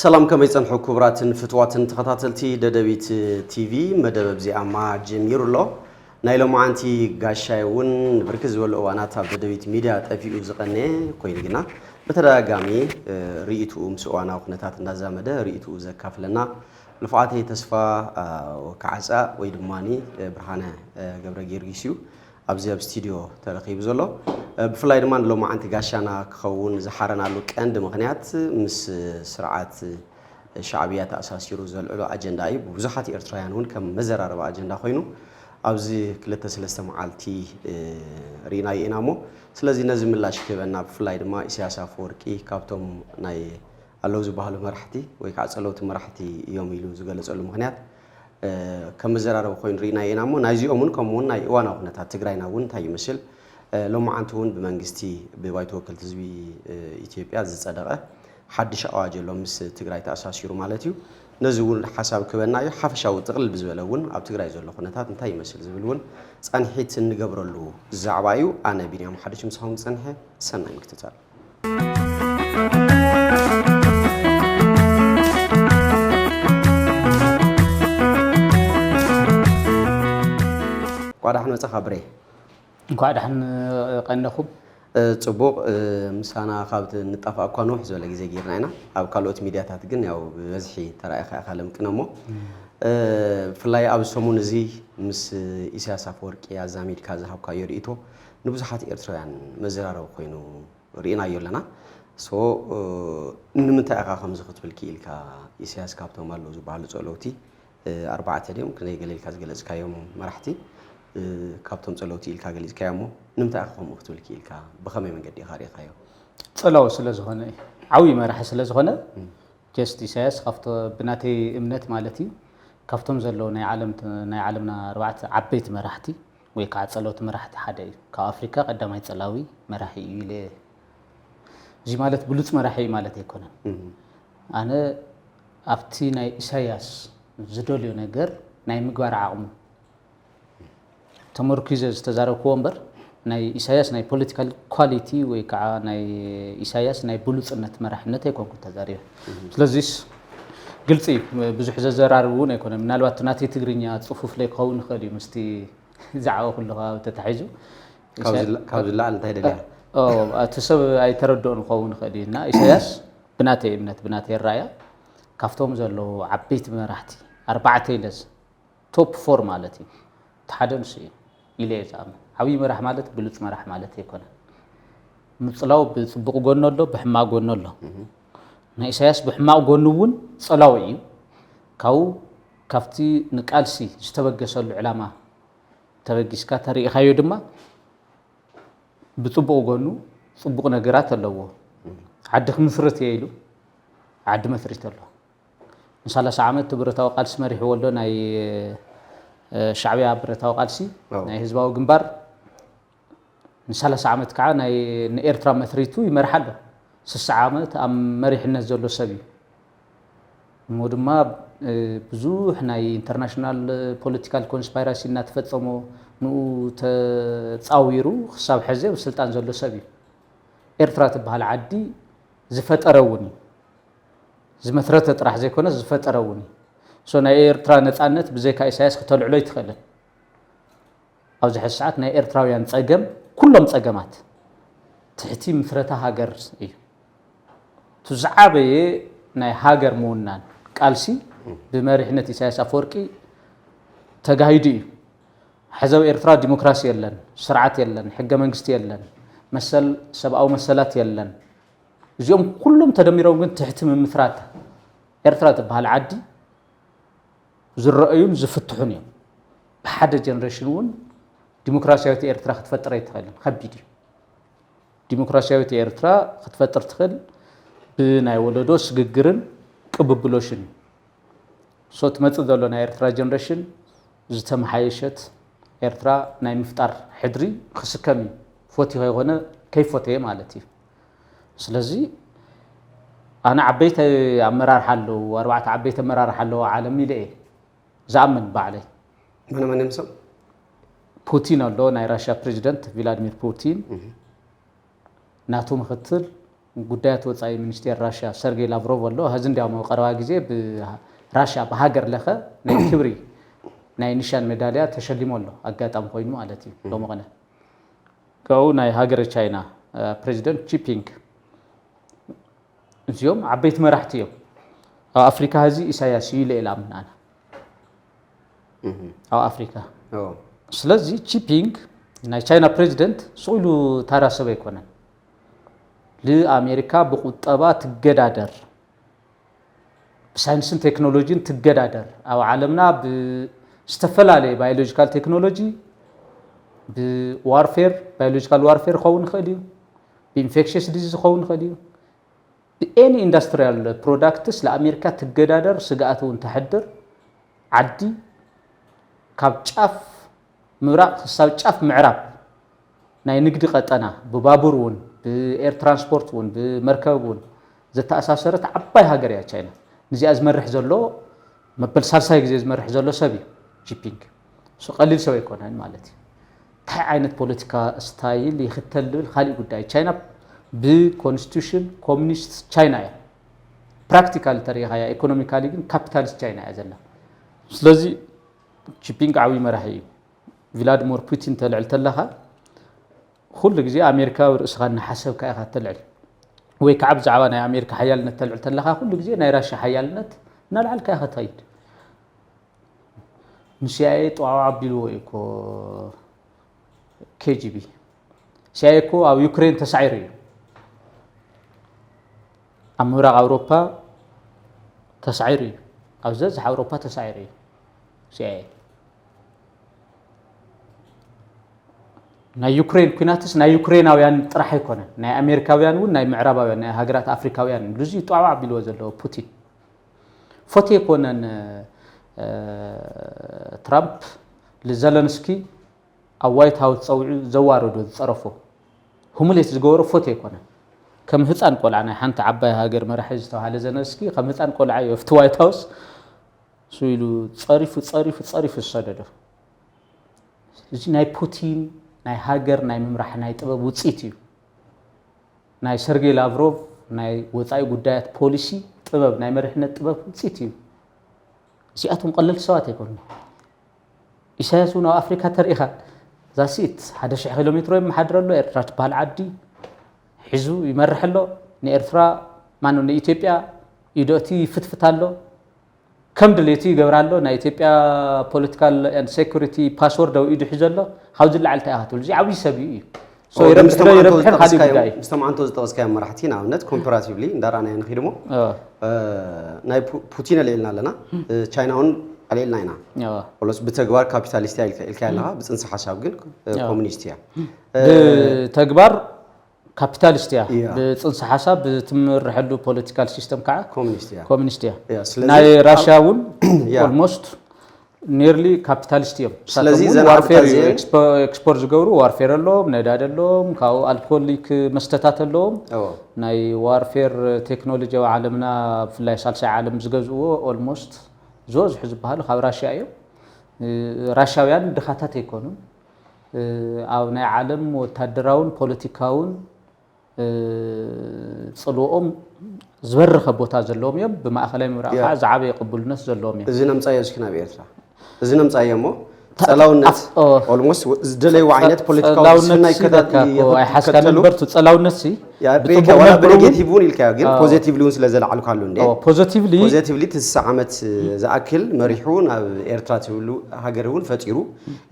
ሰላም፣ ከመይ ጸንሑ ክቡራትን ፍትዋትን ተኸታተልቲ ደደቢት ቲቪ? መደብ ኣብዚኣማ ጀሚሩ ኣሎ። ናይ ሎማዓንቲ ጋሻይ እውን ንብርክት ዝበሉ እዋናት ኣብ ደደቢት ሚድያ ጠፊኡ ዝቐነየ ኮይኑ ግና ብተደጋጋሚ፣ እ፣ ርእይትኡ ምስ እዋናዊ ኩነታት እንዳዛመደ ርእይትኡ ዘካፍለና ልፍዓተይ ተስፋ፣ እ፣ ወካዓጻ ወይ ድማኒ፣ እ፣ ብርሃነ፣ እ፣ ገብረ ጊዮርጊስ እዩ ኣብዚ ኣብ ስቱዲዮ ተረኺቡ ዘሎ። እ፣ ብፍላይ ድማ ንሎማዓንቲ ጋሻና ክኸውን ዝሓረናሉ ቀንዲ ምኽንያት ምስ ስርዓት ሻዕብያ ተኣሳሲሩ ዘልዕሎ ኣጀንዳ እዩ። ብዙሓት ኤርትራውያን እውን ከም መዘራረቢ ኣጀንዳ ኮይኑ ኣብዚ ክልተ ሰለስተ መዓልቲ፣ እ፣ ርኢናዮ ኢና እሞ፣ ስለዚ ነዚ ምላሽ ክህበና፣ ብፍላይ ድማ ኢሳያስ ኣፈወርቂ ካብቶም ናይ ኣለዉ ዝበሃሉ መራሕቲ ወይ ከዓ ጸለውቲ መራሕቲ እዮም ኢሉ ዝገለጸሉ ምኽንያት፣ እ፣ ከም መዘራረቢ ኮይኑ ርኢናዮ ኢና እሞ፣ ናይዚኦም እውን ከምኡ እውን ናይ እዋናዊ ኩነታት ትግራይና እውን እንታይ ይመስል፣ እ፣ ሎማዓንቲ እውን ብመንግስቲ ብባይቶ ወከልቲ ህዝቢ፣ እ፣ ኢትዮጵያ ዝጸደቐ ሓድሽ ኣዋጅ ኣሎ ምስ ትግራይ ተኣሳሲሩ ማለት እዩ። ነዚ እውን ሓሳብ ክህበና እዩ። ሓፈሻዊ ጥቕልል ብዝበለ እውን ኣብ ትግራይ ዘሎ ኩነታት እንታይ ይመስል ዝብል እውን ጻንሒት እንገብረሉ ዛዕባ እዩ። ኣነ ቢንያም ሓድሽ ምሳኹም ክጸንሐ፣ ሰናይ ምክትታል። እንኳዕ ደሓን መጻኻ ብሬ። እንኳዕ ደሓን ቀነኹም። እ፣ ጽቡቕ፣ እ፣ ምሳና ካብ ት-፣ ንጣፋእ እኳ ንውሕ ዝበለ ግዜ ጌርና ኢና። ኣብ ካልኦት ሚድያታት ግን ያው ብበዝሒ ተራኢኻ ኢኻ ለምቅነ እሞ፣ እ፣ ብፍላይ ኣብ ሰሙን እዚ ምስ ኢሳያስ ኣፈወርቂ ኣዛሚድካ ዝሃብካዮ ርእይቶ ንብዙሓት ኤርትራውያን መዘራረቢ ኮይኑ ርኢናዮ ኣለና። ሶ፣ እ፣ ንምንታይ ኢኻ ከምዚ ክትብል ክኢልካ? ኢሳያስ ካብቶም ኣለዉ ዝበሃሉ ጸለውቲ፣ እ፣ ኣርባዕተ ድዮም ክንደይ ገለ ኢልካ ዝገለጽካዮም መራሕቲ፣ እ፣ ካብቶም ጸለውቲ ኢልካ ገሊጽካዮ እሞ፣ ንምንታይ ኢኻ ከምኡ ክትብል ክኢልካ? ብኸመይ መንገዲ ኢኻ ርኢኻዮ? ጸላዊ ስለ ዝኾነ እዩ። ዓብዪ መራሒ ስለ ዝኾነ፣ እም። ጀስት ኢሳያስ ካብቶ-፣ ብናተይ እምነት ማለት እዩ፣ ካብቶም ዘለዉ ናይ ዓለም፣ ናይ ዓለምና ኣርባዕተ ዓበይቲ መራሕቲ ወይ ከዓ ጸለውቲ መራሕቲ ሓደ እዩ። ካብ ኣፍሪካ ቀዳማይ ጸላዊ መራሒ እዩ ኢለ። እዚ ማለት ብሉጽ መራሒ እዩ ማለት ኣይኮነን። እም። ኣነ ኣብቲ ናይ ኢሳያስ ዝደልዮ ነገር ናይ ምግባር ዓቕሙ ተመርኪዘ ዝተዛረብክዎ እምበር፣ ናይ ኢሳያስ ናይ ፖለቲካል ኳሊቲ ወይ ከዓ ናይ ኢሳያስ ናይ ብሉጽነት መራሕነት ኣይኮንኩን ተዛሪበ። እም። ስለዚስ ግልጺ እዩ፣ ብዙሕ ዘዘራርብ እውን ኣይኮነን። ምናልባት እቲ ናተይ ትግርኛ ጽፉፍ ለይ ክኸውን ይኽእል እዩ፣ ምስቲ ዝዓበኹሉ ከባቢ ተታሒዙ። ካብ ኢሳያ-፣ ዝላ-፣ ካብ ዝለዓል እንታይ ደልያ? ኦ፣ እቲ ሰብ ኣይተረድኦን ክኸውን ይኽእል እዩ። እና ኢሳያስ ብናተይ እምነት፣ ብናተይ ኣረኣእያ፣ ካብቶም ዘለዉ ዓበይቲ መራሕቲ፣ ኣርባዕተ ኢለስ፣ ቶፕ ፎር ማለት እዩ። እቲ ሓደ ንሱ እዩ ኢለ እየ ዝኣምን። ዓብዪ መራሕ ማለት ብሉጽ መራሕ ማለት ኣይኮነን። ምጽላው ብጽቡቕ ጎኑ ኣሎ፣ ብሕማቕ ጎኑ ኣሎ። እህ። ናይ ኢሳያስ ብሕማቕ ጎኑ እውን ጸላዊ እዩ። ካብኡ፣ ካብቲ ንቃልሲ ዝተበገሰሉ ዕላማ ተበጊስካ ተሪኢኻዮ ድማ፣ ብጽቡቕ ጎኑ ጽቡቕ ነገራት ኣለዎ። ዓዲ ክምስርት እየ ኢሉ ዓዲ መስሪቱ ኣሎ። ንሰላሳ ዓመት እቲ ብረታዊ ቃልሲ መሪሕዎ ኣሎ፣ ናይ፣ እ፣ ሻዕብያ ብረታዊ ቃልሲ፣ ኣዎ። ናይ ህዝባዊ ግንባር። ንሰላሳ ዓመት ከዓ ናይ፣ ንኤርትራ መስሪቱ ይመርሓ ኣሎ። ስሳ ዓመት ኣብ መሪሕነት ዘሎ ሰብ እዩ። እሞ ድማ፣ እ፣ ብዙሕ ናይ ኢንተርናሽናል ፖለቲካል ኮንስፓይራሲ እናተፈጸሞ ንኡ ተጻዊሩ ክሳብ ሕዚ ኣብ ስልጣን ዘሎ ሰብ እዩ። ኤርትራ ትበሃል ዓዲ ዝፈጠረ እውን እዩ። ዝመስረተ ጥራሕ ዘይኮነ ዝፈጠረ እውን እዩ። ሶ ናይ ኤርትራ ነጻነት ብዘይካ ኢሳያስ ክተልዕሎ ኣይትኽእልን። ኣብዚ ሕዚ ሰዓት ናይ ኤርትራውያን ጸገም፣ ኩሎም ጸገማት ትሕቲ ምስረታ ሃገር እዩ። እቲ ዝዓበየ ናይ ሃገር ምውናን ቃልሲ ብመሪሕነት ኢሳያስ ኣፈወርቂ ተጋሂዱ እዩ። ሕዚ ኣብ ኤርትራ ዲሞክራሲ የለን፣ ስርዓት የለን፣ ሕገ መንግስቲ የለን፣ መሰል፣ ሰብኣዊ መሰላት የለን። እዚኦም ኩሎም ተደሚሮም ግን ትሕቲ ምምስራት ኤርትራ ትበሃል ዓዲ ዝረኣዩን ዝፍትሑን እዮም። ብሓደ ጀነሬሽን እውን ዲሞክራሲያዊት ኤርትራ ክትፈጥር ኣይትኽእልን፣ ከቢድ እዩ። ዲሞክራሲያዊት ኤርትራ ክትፈጥር ትኽእል ብናይ ወለዶ ስግግርን ቅብብሎሽን እዩ። ሶ ትመጽእ ዘሎ ናይ ኤርትራ ጀነሬሽን ዝተመሓየሸት ኤርትራ ናይ ምፍጣር ሕድሪ ክስከም እዩ። ፈትዩ ከይኮነ ከይፈተየ ማለት እዩ። ስለዚ ኣነ ዓበይቲ ኣመራርሓ ኣለዉ፣ ኣርባዕተ ዓበይቲ ኣመራርሓ ኣለዉ ዓለም ኢለ እየ ዝኣምን ባዕለይ። መነ መን እዮም እሶም? ፑቲን ኣሎ፣ ናይ ራሽያ ፕሬዚደንት ቪላድሚር ፑቲን። እህ። ናቱ ምክትል ጉዳያት ወፃኢ ሚኒስቴር ራሽያ ሰርጌይ ላቭሮቭ ኣሎ። ሀዚ እንዲያውም ኣብ ቀረባ ግዜ ብራሽያ ብሃገር ለኸ ናይ ክብሪ ናይ ኒሻን ሜዳልያ ተሸሊሙ ኣሎ። ኣጋጣሚ ኮይኑ ማለት እዩ። ሎሚ ቅነ ካብኡ ናይ ሃገረ ቻይና ፕሬዚደንት ቺፒንግ እዚኦም ዓበይቲ መራሕቲ እዮም። ኣብ ኣፍሪካ ሀዚ ኢሳያስ እዩ ኢለ ኢላምናና ኣብ ኣፍሪካ። ስለዚ ቺፒንግ ናይ ቻይና ፕሬዚደንት ስቕ ኢሉ ታራ ሰብ ኣይኮነን። ልኣሜሪካ ብቁጠባ ትገዳደር፣ ብሳይንስን ቴክኖሎጂን ትገዳደር። ኣብ ዓለምና ብዝተፈላለየ ባዮሎጂካል ቴክኖሎጂ፣ ብዋርፌር፣ ባዮሎጂካል ዋርፌር ክኸውን ይኽእል እዩ፣ ብኢንፌክሽስ ዲዚዝ ክኸውን ይኽእል እዩ። ብኤኒ ኢንዱስትሪያል ፕሮዳክትስ ለኣሜሪካ ትገዳደር፣ ስግኣት እውን ተሕድር ዓዲ፣ ካብ ጫፍ ምብራቕ ክሳብ ጫፍ ምዕራብ ናይ ንግዲ ቀጠና፣ ብባቡር እውን ብኤር ትራንስፖርት እውን ብመርከብ እውን ዘተኣሳሰረት ዓባይ ሃገር እያ ቻይና። ንዚኣ ዝመርሕ ዘሎ መበል ሳልሳይ ግዜ ዝመርሕ ዘሎ ሰብ እዩ ጂፒንግ። እሱ ቀሊል ሰብ ኣይኮነን ማለት እዩ። እንታይ ዓይነት ፖለቲካ ስታይል ይኽተል ዝብል ካሊእ ጉዳይ። ቻይና ብኮንስቲቱሽን ኮሚኒስት ቻይና እያ። ፕራክቲካሊ ተሪኢኻያ፣ ኢኮኖሚካሊ ግን ካፒታሊስት ቻይና እያ ዘላ። ስለዚ ቺፒንግ ዓብዪ መራሒ እዩ። ቪላድሞር ፑቲን ተልዕል ተለኻ ኩሉ ግዜ ኣሜሪካ ርእስኻ እናሓሰብካ ኢኻ ተልዕል፣ ወይ ከዓ ብዛዕባ ናይ ኣሜሪካ ሓያልነት ተልዕል ተለኻ ኩሉ ግዜ ናይ ራሽያ ሓያልነት እናልዓልካ ኢኻ ትኸይድ። ንሲኣይኤ ጠዋው ኣቢልዎ እዩ እኮ ኬጂቢ። ሲኣይኤ እኮ ኣብ ዩክሬን ተሳዒሩ እዩ፣ ኣብ ምብራቕ ኣውሮፓ ተሳዒሩ እዩ፣ ኣብ ዝበዝሕ ኣውሮፓ ተሳዒሩ እዩ። ሲኣይኤ ናይ ዩክሬን ኩናትስ ናይ ዩክሬናውያን ጥራሕ ኣይኮነን፣ ናይ ኣሜሪካውያን እውን ናይ ምዕራባውያን ናይ ሃገራት ኣፍሪካውያን እዩ። ልዙ ጠዋዕ ኣቢልዎ ዘለዎ ፑቲን ፎቴ ኣይኮነን። ትራምፕ ንዘለንስኪ ኣብ ዋይት ሃውስ ፀዊዑ ዘዋረዶ ዝፀረፎ፣ ሁሙሌት ዝገበሮ ፎቴ ኣይኮነን። ከም ህፃን ቆልዓ ናይ ሓንቲ ዓባይ ሃገር መራሒ ዝተባሃለ ዘለንስኪ ከም ህፃን ቆልዓ እዩ ኣብቲ ዋይት ሃውስ እሱ ኢሉ ፀሪፉ ፀሪፉ ፀሪፉ ዝሰደዶ። እዚ ናይ ፑቲን ናይ ሃገር ናይ ምምራሕ ናይ ጥበብ ውፅኢት እዩ። ናይ ሰርጌይ ላቭሮቭ ናይ ወፃኢ ጉዳያት ፖሊሲ ጥበብ፣ ናይ መሪሕነት ጥበብ ውፅኢት እዩ። እዚኣቶም ቀለልቲ ሰባት ኣይኮኑን። ኢሳያስ እውን ኣብ ኣፍሪካ ተርኢኻ ዛሲት ሓደ ሽሕ ኪሎ ሜትሮ ይመሓድር ኣሎ። ኤርትራ ትበሃል ዓዲ ሒዙ ይመርሕ ኣሎ። ንኤርትራ ማኑ ንኢትዮጵያ ኢዶእቲ ይፍትፍት ኣሎ። ከም ድሌቱ ይገብር ኣሎ። ናይ ኢትዮጵያ ፖለቲካል ኤንድ ሴኩሪቲ ፓስወርድ ኣብ ኢዱ ሒዙ ኣሎ። ካብዚ ላዕሊ እንታይ ኢኻ ትብል? እዚ ዓብዪ ሰብ እዩ። ይረብሕ ዶ ይረብሕን ካልእ ጉዳይ። ምስቶም ኣንቶ ዝጠቐስካዮም መራሕቲ ንኣብነት ኮምፓራቲቭሊ እንዳረኣናዮ ንኺድ እሞ ናይ ፑቲን ኣልዒልና ኣለና፣ ቻይና እውን ኣልዒልና ኢና። ኦሎስ ብተግባር ካፒታሊስት እያ ኢልካ ኣለኻ፣ ብፅንሰ ሓሳብ ግን ኮሚኒስት እያ። ብተግባር ካፒታሊስት እያ። ብፅንሰ ሓሳብ ብትምርሐሉ ፖለቲካል ሲስተም ከዓ ኮሚኒስት እያ። ኮሚኒስት እያ። ናይ ራሽያ እውን ኦልሞስት ኒርሊ ካፒታሊስት እዮም። ስለዚ ዋርፌር እዩ። ኤክስፖርት ዝገብሩ ዋርፌር ኣለዎም፣ ነዳድ ኣለዎም፣ ካብኡ ኣልኮሊክ መስተታት ኣለዎም። ናይ ዋርፌር ቴክኖሎጂ ኣብ ዓለምና ብፍላይ ሳልሳይ ዓለም ዝገዝእዎ ኦልሞስት ዝበዝሑ ዝበሃሉ ካብ ራሽያ እዮም። ራሽያውያን ድኻታት ኣይኮኑን። ኣብ ናይ ዓለም ወታደራውን ፖለቲካውን ፅልኦም ዝበረኸ ቦታ ዘለዎም እዮም። ብማእኸላይ ምብራቕ ከዓ ዝዓበየ ቅቡልነት ዘለዎም እዮም። እዚ ነምፃዮ እስኪ ናብ ኤርትራ፣ እዚ ነምፃዮ እሞ ፀላውነት ኦልሞስት ዝደለይዎ ዓይነት ፖለቲካዊ ፍልስፍና ይከታተሉ። ኣይሓስካን እምበር እቲ ፀላውነት ሲ ብፅቡቕ ኔጌቲቭ እውን ኢልካዮ፣ ግን ፖዚቲቭሊ እውን ስለ ዘለዓልካሉ እንደ ፖዚቲቭሊ ፖዚቲቭሊ እቲ ስሳ ዓመት ዝኣክል መሪሑ ናብ ኤርትራ ትብሉ ሃገር እውን ፈጢሩ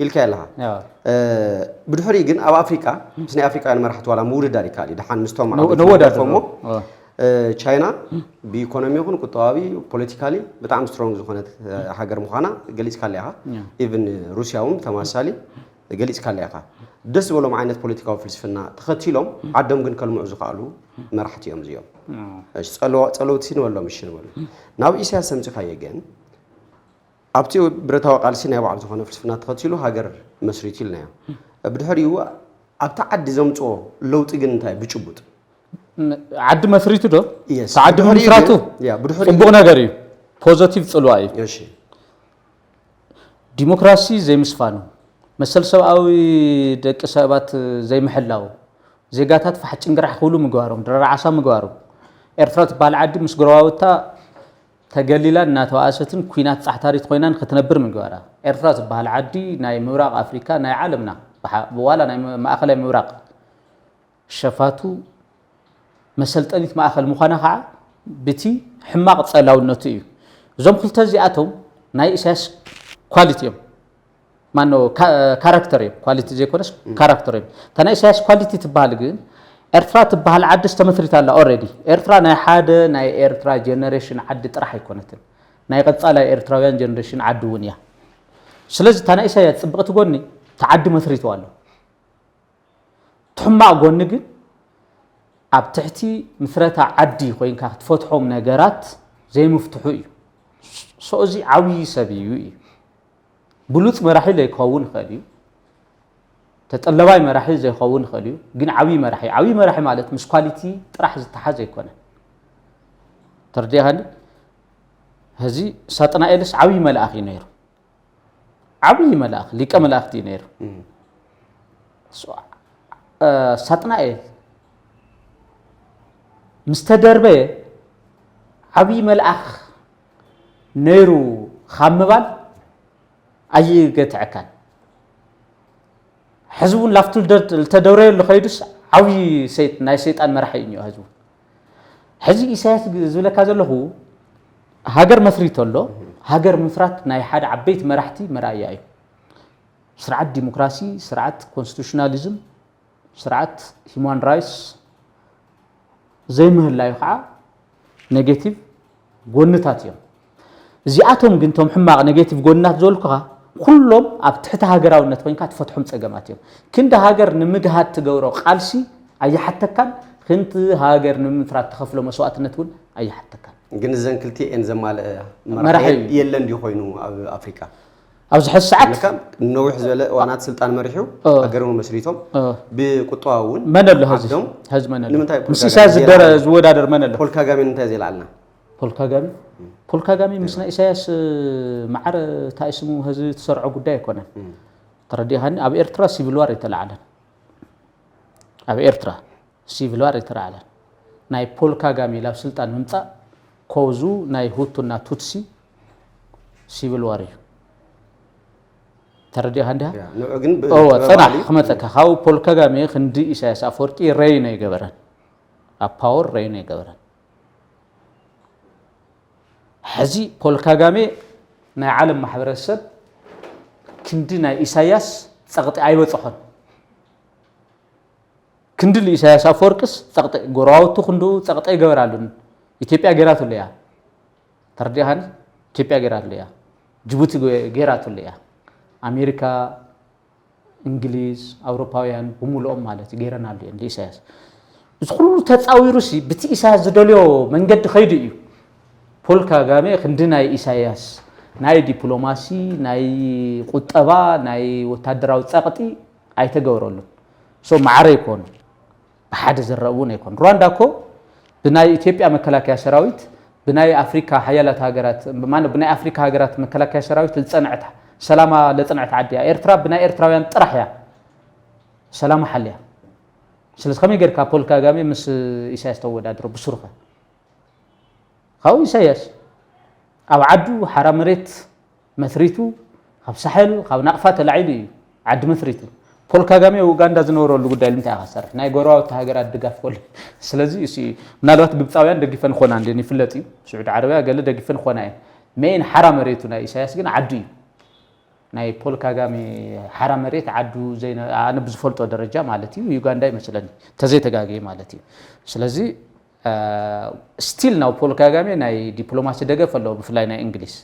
ኢልካዮ ኣለኻ። ብድሕሪኡ ግን ኣብ ኣፍሪቃ ምስ ናይ ኣፍሪቃውያን መራሕቲ ዋላ ምውድዳር ይከኣል እዩ። ደሓን ምስቶም ዓበይቲ ነወዳድሮ። እሞ ቻይና ብኢኮኖሚ ይኹን ቁጠባዊ ፖለቲካሊ ብጣዕሚ ስትሮንግ ዝኾነት ሃገር ምዃና ገሊፅካላ ኢኻ። ኢቭን ሩስያ እውን ተማሳሊ ገሊፅካላ ኢኻ። ደስ ዝበሎም ዓይነት ፖለቲካዊ ፍልስፍና ተኸቲሎም ዓዶም ግን ከልምዑ ዝኸኣሉ መራሕቲ እዮም እዚኦም። ጸለውቲ ንበሎም እሺ ንበሉ። ናብ ኢሳያስ ሰምፂኻዮ ግን ኣብቲ ብረታዊ ቃልሲ ናይ ባዕሉ ዝኾነ ፍልስፍና ተኸቲሉ ሃገር መስሪቱ ኢልናዮ። ብድሕሪኡ ኣብቲ ዓዲ ዘምፅኦ ለውጢ ግን እንታይ ብጭቡጥ? ዓዲ መስሪቱ ዶ? ዓዲ ብምስራቱ ፅቡቕ ነገር እዩ። ፖዘቲቭ ፅልዋ እዩ። ዲሞክራሲ ዘይምስፋኑ፣ መሰል ሰብኣዊ ደቂ ሰባት ዘይምሕላው፣ ዜጋታት ፋሕ ጭንግራሕ ክብሉ ምግባሮም፣ ድረር ዓሳ ምግባሮም፣ ኤርትራ ትበሃል ዓዲ ምስ ጎረባብታ ተገሊላን እናተባኣሰትን ኲናት ጻሕታሪት ኮይናን ክትነብር ምግባራ፣ ኤርትራ ትበሃል ዓዲ ናይ ምብራቕ ኣፍሪካ፣ ናይ ዓለምና ብሓ- ዋላ ናይ ማእኸላይ ምብራቕ ሸፋቱ መሰልጠኒት ማእኸል ምዃና ከዓ ብቲ ሕማቕ ጸላውነቱ እዩ። እዞም ክልተ እዚኣቶም ናይ ኢሳያስ ኳሊቲ እዮም። ማኖ ካራክተር እዮም፣ ኳሊቲ ዘይኮነስ ካራክተር እዮም። እታ ናይ ኢሳያስ ኳሊቲ ትበሃል ግን ኤርትራ ትበሃል ዓዲ ዝተመስሪታ ኣላ። ኦልሬዲ ኤርትራ ናይ ሓደ ናይ ኤርትራ ጀነሬሽን ዓዲ ጥራሕ ኣይኮነትን፣ ናይ ቀጻላይ ኤርትራውያን ጀነሬሽን ዓዲ እውን እያ። ስለዚ እታ ናይ ኢሳያስ ጽብቕቲ ጎኒ እቲ ዓዲ መስሪትዋ ኣሎ። እቲ ሕማቕ ጎኒ ግን ኣብ ትሕቲ ምስረታ ዓዲ ኮይንካ ክትፈትሖም ነገራት ዘይምፍትሑ እዩ። ሶ እዚ ዓብዪ ሰብ እዩ እዩ። ብሉፅ መራሒ ዘይከውን ይኽእል እዩ። ተጠለባይ መራሒ ዘይኸውን ይኽእል እዩ። ግን ዓብዪ መራሒ፣ ዓብዪ መራሒ ማለት ምስ ኳሊቲ ጥራሕ ዝተሓዝ ኣይኮነን። ተረዲእካኒ? ሕዚ ሳጥናኤልስ ዓብዪ መልኣኽ እዩ ነይሩ። ዓብዪ መልኣኽ፣ ሊቀ መላእኽቲ እዩ ነይሩ። እም። ሶ- እ፣ ሳጥናኤል ምስ ተደርበየ ዓብዪ መልኣኽ ነይሩ ካብ ምባል ኣይገትዐካን። ሕዚ እውን ላፍቱ ልደ- ልተደውረየሉ ከይዱስ ዓብዪ ሰይጥ- ናይ ሰይጣን መራሒ እዩ እኒኦ ሕዚ እውን። ሕዚ ኢሳያስ ግ- ዝብለካ ዘለኹ ሃገር መስሪቶ ኣሎ። ሃገር ምስራት ናይ ሓደ ዓበይቲ መራሕቲ መርኣያ እዩ። ስርዓት ዲሞክራሲ፣ ስርዓት ኮንስቲቱሽናሊዝም፣ ስርዓት ሂማን ራይትስ ዘይምህላዩ ከዓ ኔጌቲቭ ጎንታት እዮም። እዚኣቶም ግን እቶም ሕማቕ ኔጌቲቭ ጎንታት ዝበልኩኻ ኩሎም ኣብ ትሕቲ ሃገራውነት ኮይንካ ትፈትሖም ጸገማት እዮም። ክንዲ ሃገር ንምግሃድ ትገብሮ ቃልሲ ኣይሓተካን፣ ክንዲ ሃገር ንምምስራት ትኸፍሎ መስዋእትነት እውን ኣይሓተካን። ግን እዘን ክልቲኤን ዘማልአ መራሒ መራሒ እዩ። የለን ድዩ ኮይኑ ኣብ ኣፍሪካ? ኣብዚ ሕዚ ሰዓት ለካ ነዊሕ ዝበለ እዋናት ስልጣን መሪሑ እ። ሃገር እውን መስሪቶም እ። ብቁጠባ እውን መን ኣሎ ሕዚ? ዓዶም ሕዚ መን ኣሎ? ንምንታይ ምስ ፖል ኢሳያስ ካጋሜ ዝደረ- ዘይለዓልና? ዝወዳደር መን ኣሎ? ፖል ካጋሜ ንምንታይ ዘይለዓልና? ፖል ካጋሜ ፖል ካጋሜ ምስ ናይ ኢሳያስ እ፣ መዓረ እንታይ ስሙ ሕዚ ትሰርዖ ጉዳይ ኣይኮነን። ተረዲኻኒ? ኣብ ኤርትራ ሲቪል ዋር ኣይተለዓለን። ኣብ ኤርትራ ሲቪል ዋር ኣይተለዓለን። ናይ ፖል ካጋሜ ላብ ስልጣን ምምጻእ ኮዙ ናይ ሁቱና ቱትሲ ሲቪል ዋር እዩ። ተረዲኻ እንዲኻ? ያ፣ ንዑ ግን ብ- እወ ብባህሊ- ጽናሕ ክመጸካ። ካብ ፖል ካጋሜ ክንዲ ኢሳያስ ኣፈወርቂ ረይን ኣይገበረን። ኣብ ፓወር ረይን ኣይገበረን። ሕዚ ፖል ካጋሜ ናይ ዓለም ማሕበረሰብ ክንዲ ናይ ኢሳያስ ጸቕጢ ኣይበጽሖን። ክንዲ ኢሳያስ ኣፈወርቅስ ጸቕጢ ጎረባብቱ ክንዱ ጸቕጢ ኣይገበራሉን። ኢትዮጵያ ገይራትሉ እያ። ተረዲኻኒ? ኢትዮጵያ ገይራትሉ እያ። ጅቡቲ ገ- ገይራትሉ እያ። ኣሜሪካ፣ እንግሊዝ፣ ኣውሮፓውያን ብምሉኦም ማለት እዩ ገይረናሉ እየን ንኢሳያስ። እዚ ኩሉ ተጻዊሩሲ ብቲ ኢሳያስ ዝደልዮ መንገዲ ከይዱ እዩ። ፖል ካጋሜ ክንዲ ናይ ኢሳያስ ናይ ዲፕሎማሲ፣ ናይ ቁጠባ፣ ናይ ወታደራዊ ጸቕጢ ኣይተገበረሉን። ሶ ማዕረ ይኮኑ ብሓደ ዝረእ እውን ኣይኮን። ሩዋንዳ እኮ ብናይ ኢትዮጵያ መከላከያ ሰራዊት ብናይ ኣፍሪካ ሓያላት ሃገራት ማነው ብናይ ኣፍሪካ ሃገራት መከላከያ ሰራዊት ዝጸንዐት ሰላማ ለጸንዐት ዓዲ እያ። ኤርትራ ብናይ ኤርትራውያን ጥራሕ እያ ሰላማ ሓልያ። ስለዚ ከመይ ጌርካ ፖል ካጋሜ ምስ ኢሳያስ ተወዳድሮ ብስሩኸ? ካብኡ ኢሳያስ ኣብ ዓዱ ሓራ መሬት መስሪቱ ካብ ሳሕል ካብ ናቕፋ ተላዒሉ እዩ ዓዲ መስሪቱ። ፖል ካጋሜ ኡጋንዳ ዝነበረሉ ጉዳይ ንምንታይ ኢኻ ዝሰርሕ? ናይ ጎረባብቲ ሃገራት ድጋፍ ከሎ። ስለዚ እሱ እዩ። ምናልባት ግብፃውያን ደጊፈን ኾና እንዴን ይፍለጥ እዩ። ስዑዲ ዓረብያ ገለ ደጊፈን ኾና እየን። ሜን ሓራ መሬቱ ናይ ኢሳያስ ግን ዓዱ እዩ። ናይ ፖል ካጋሜ ሓራ መሬት ዓዱ ዘይነ- ኣነ ብዝፈልጦ ደረጃ ማለት እዩ ዩጋንዳ ይመስለኒ ተዘይተጋገየ ማለት እዩ። ስለዚ ስቲል ናው ፖል ካጋሜ ናይ ዲፕሎማሲ ደገፍ ኣለዎ፣ ብፍላይ ናይ እንግሊዝ።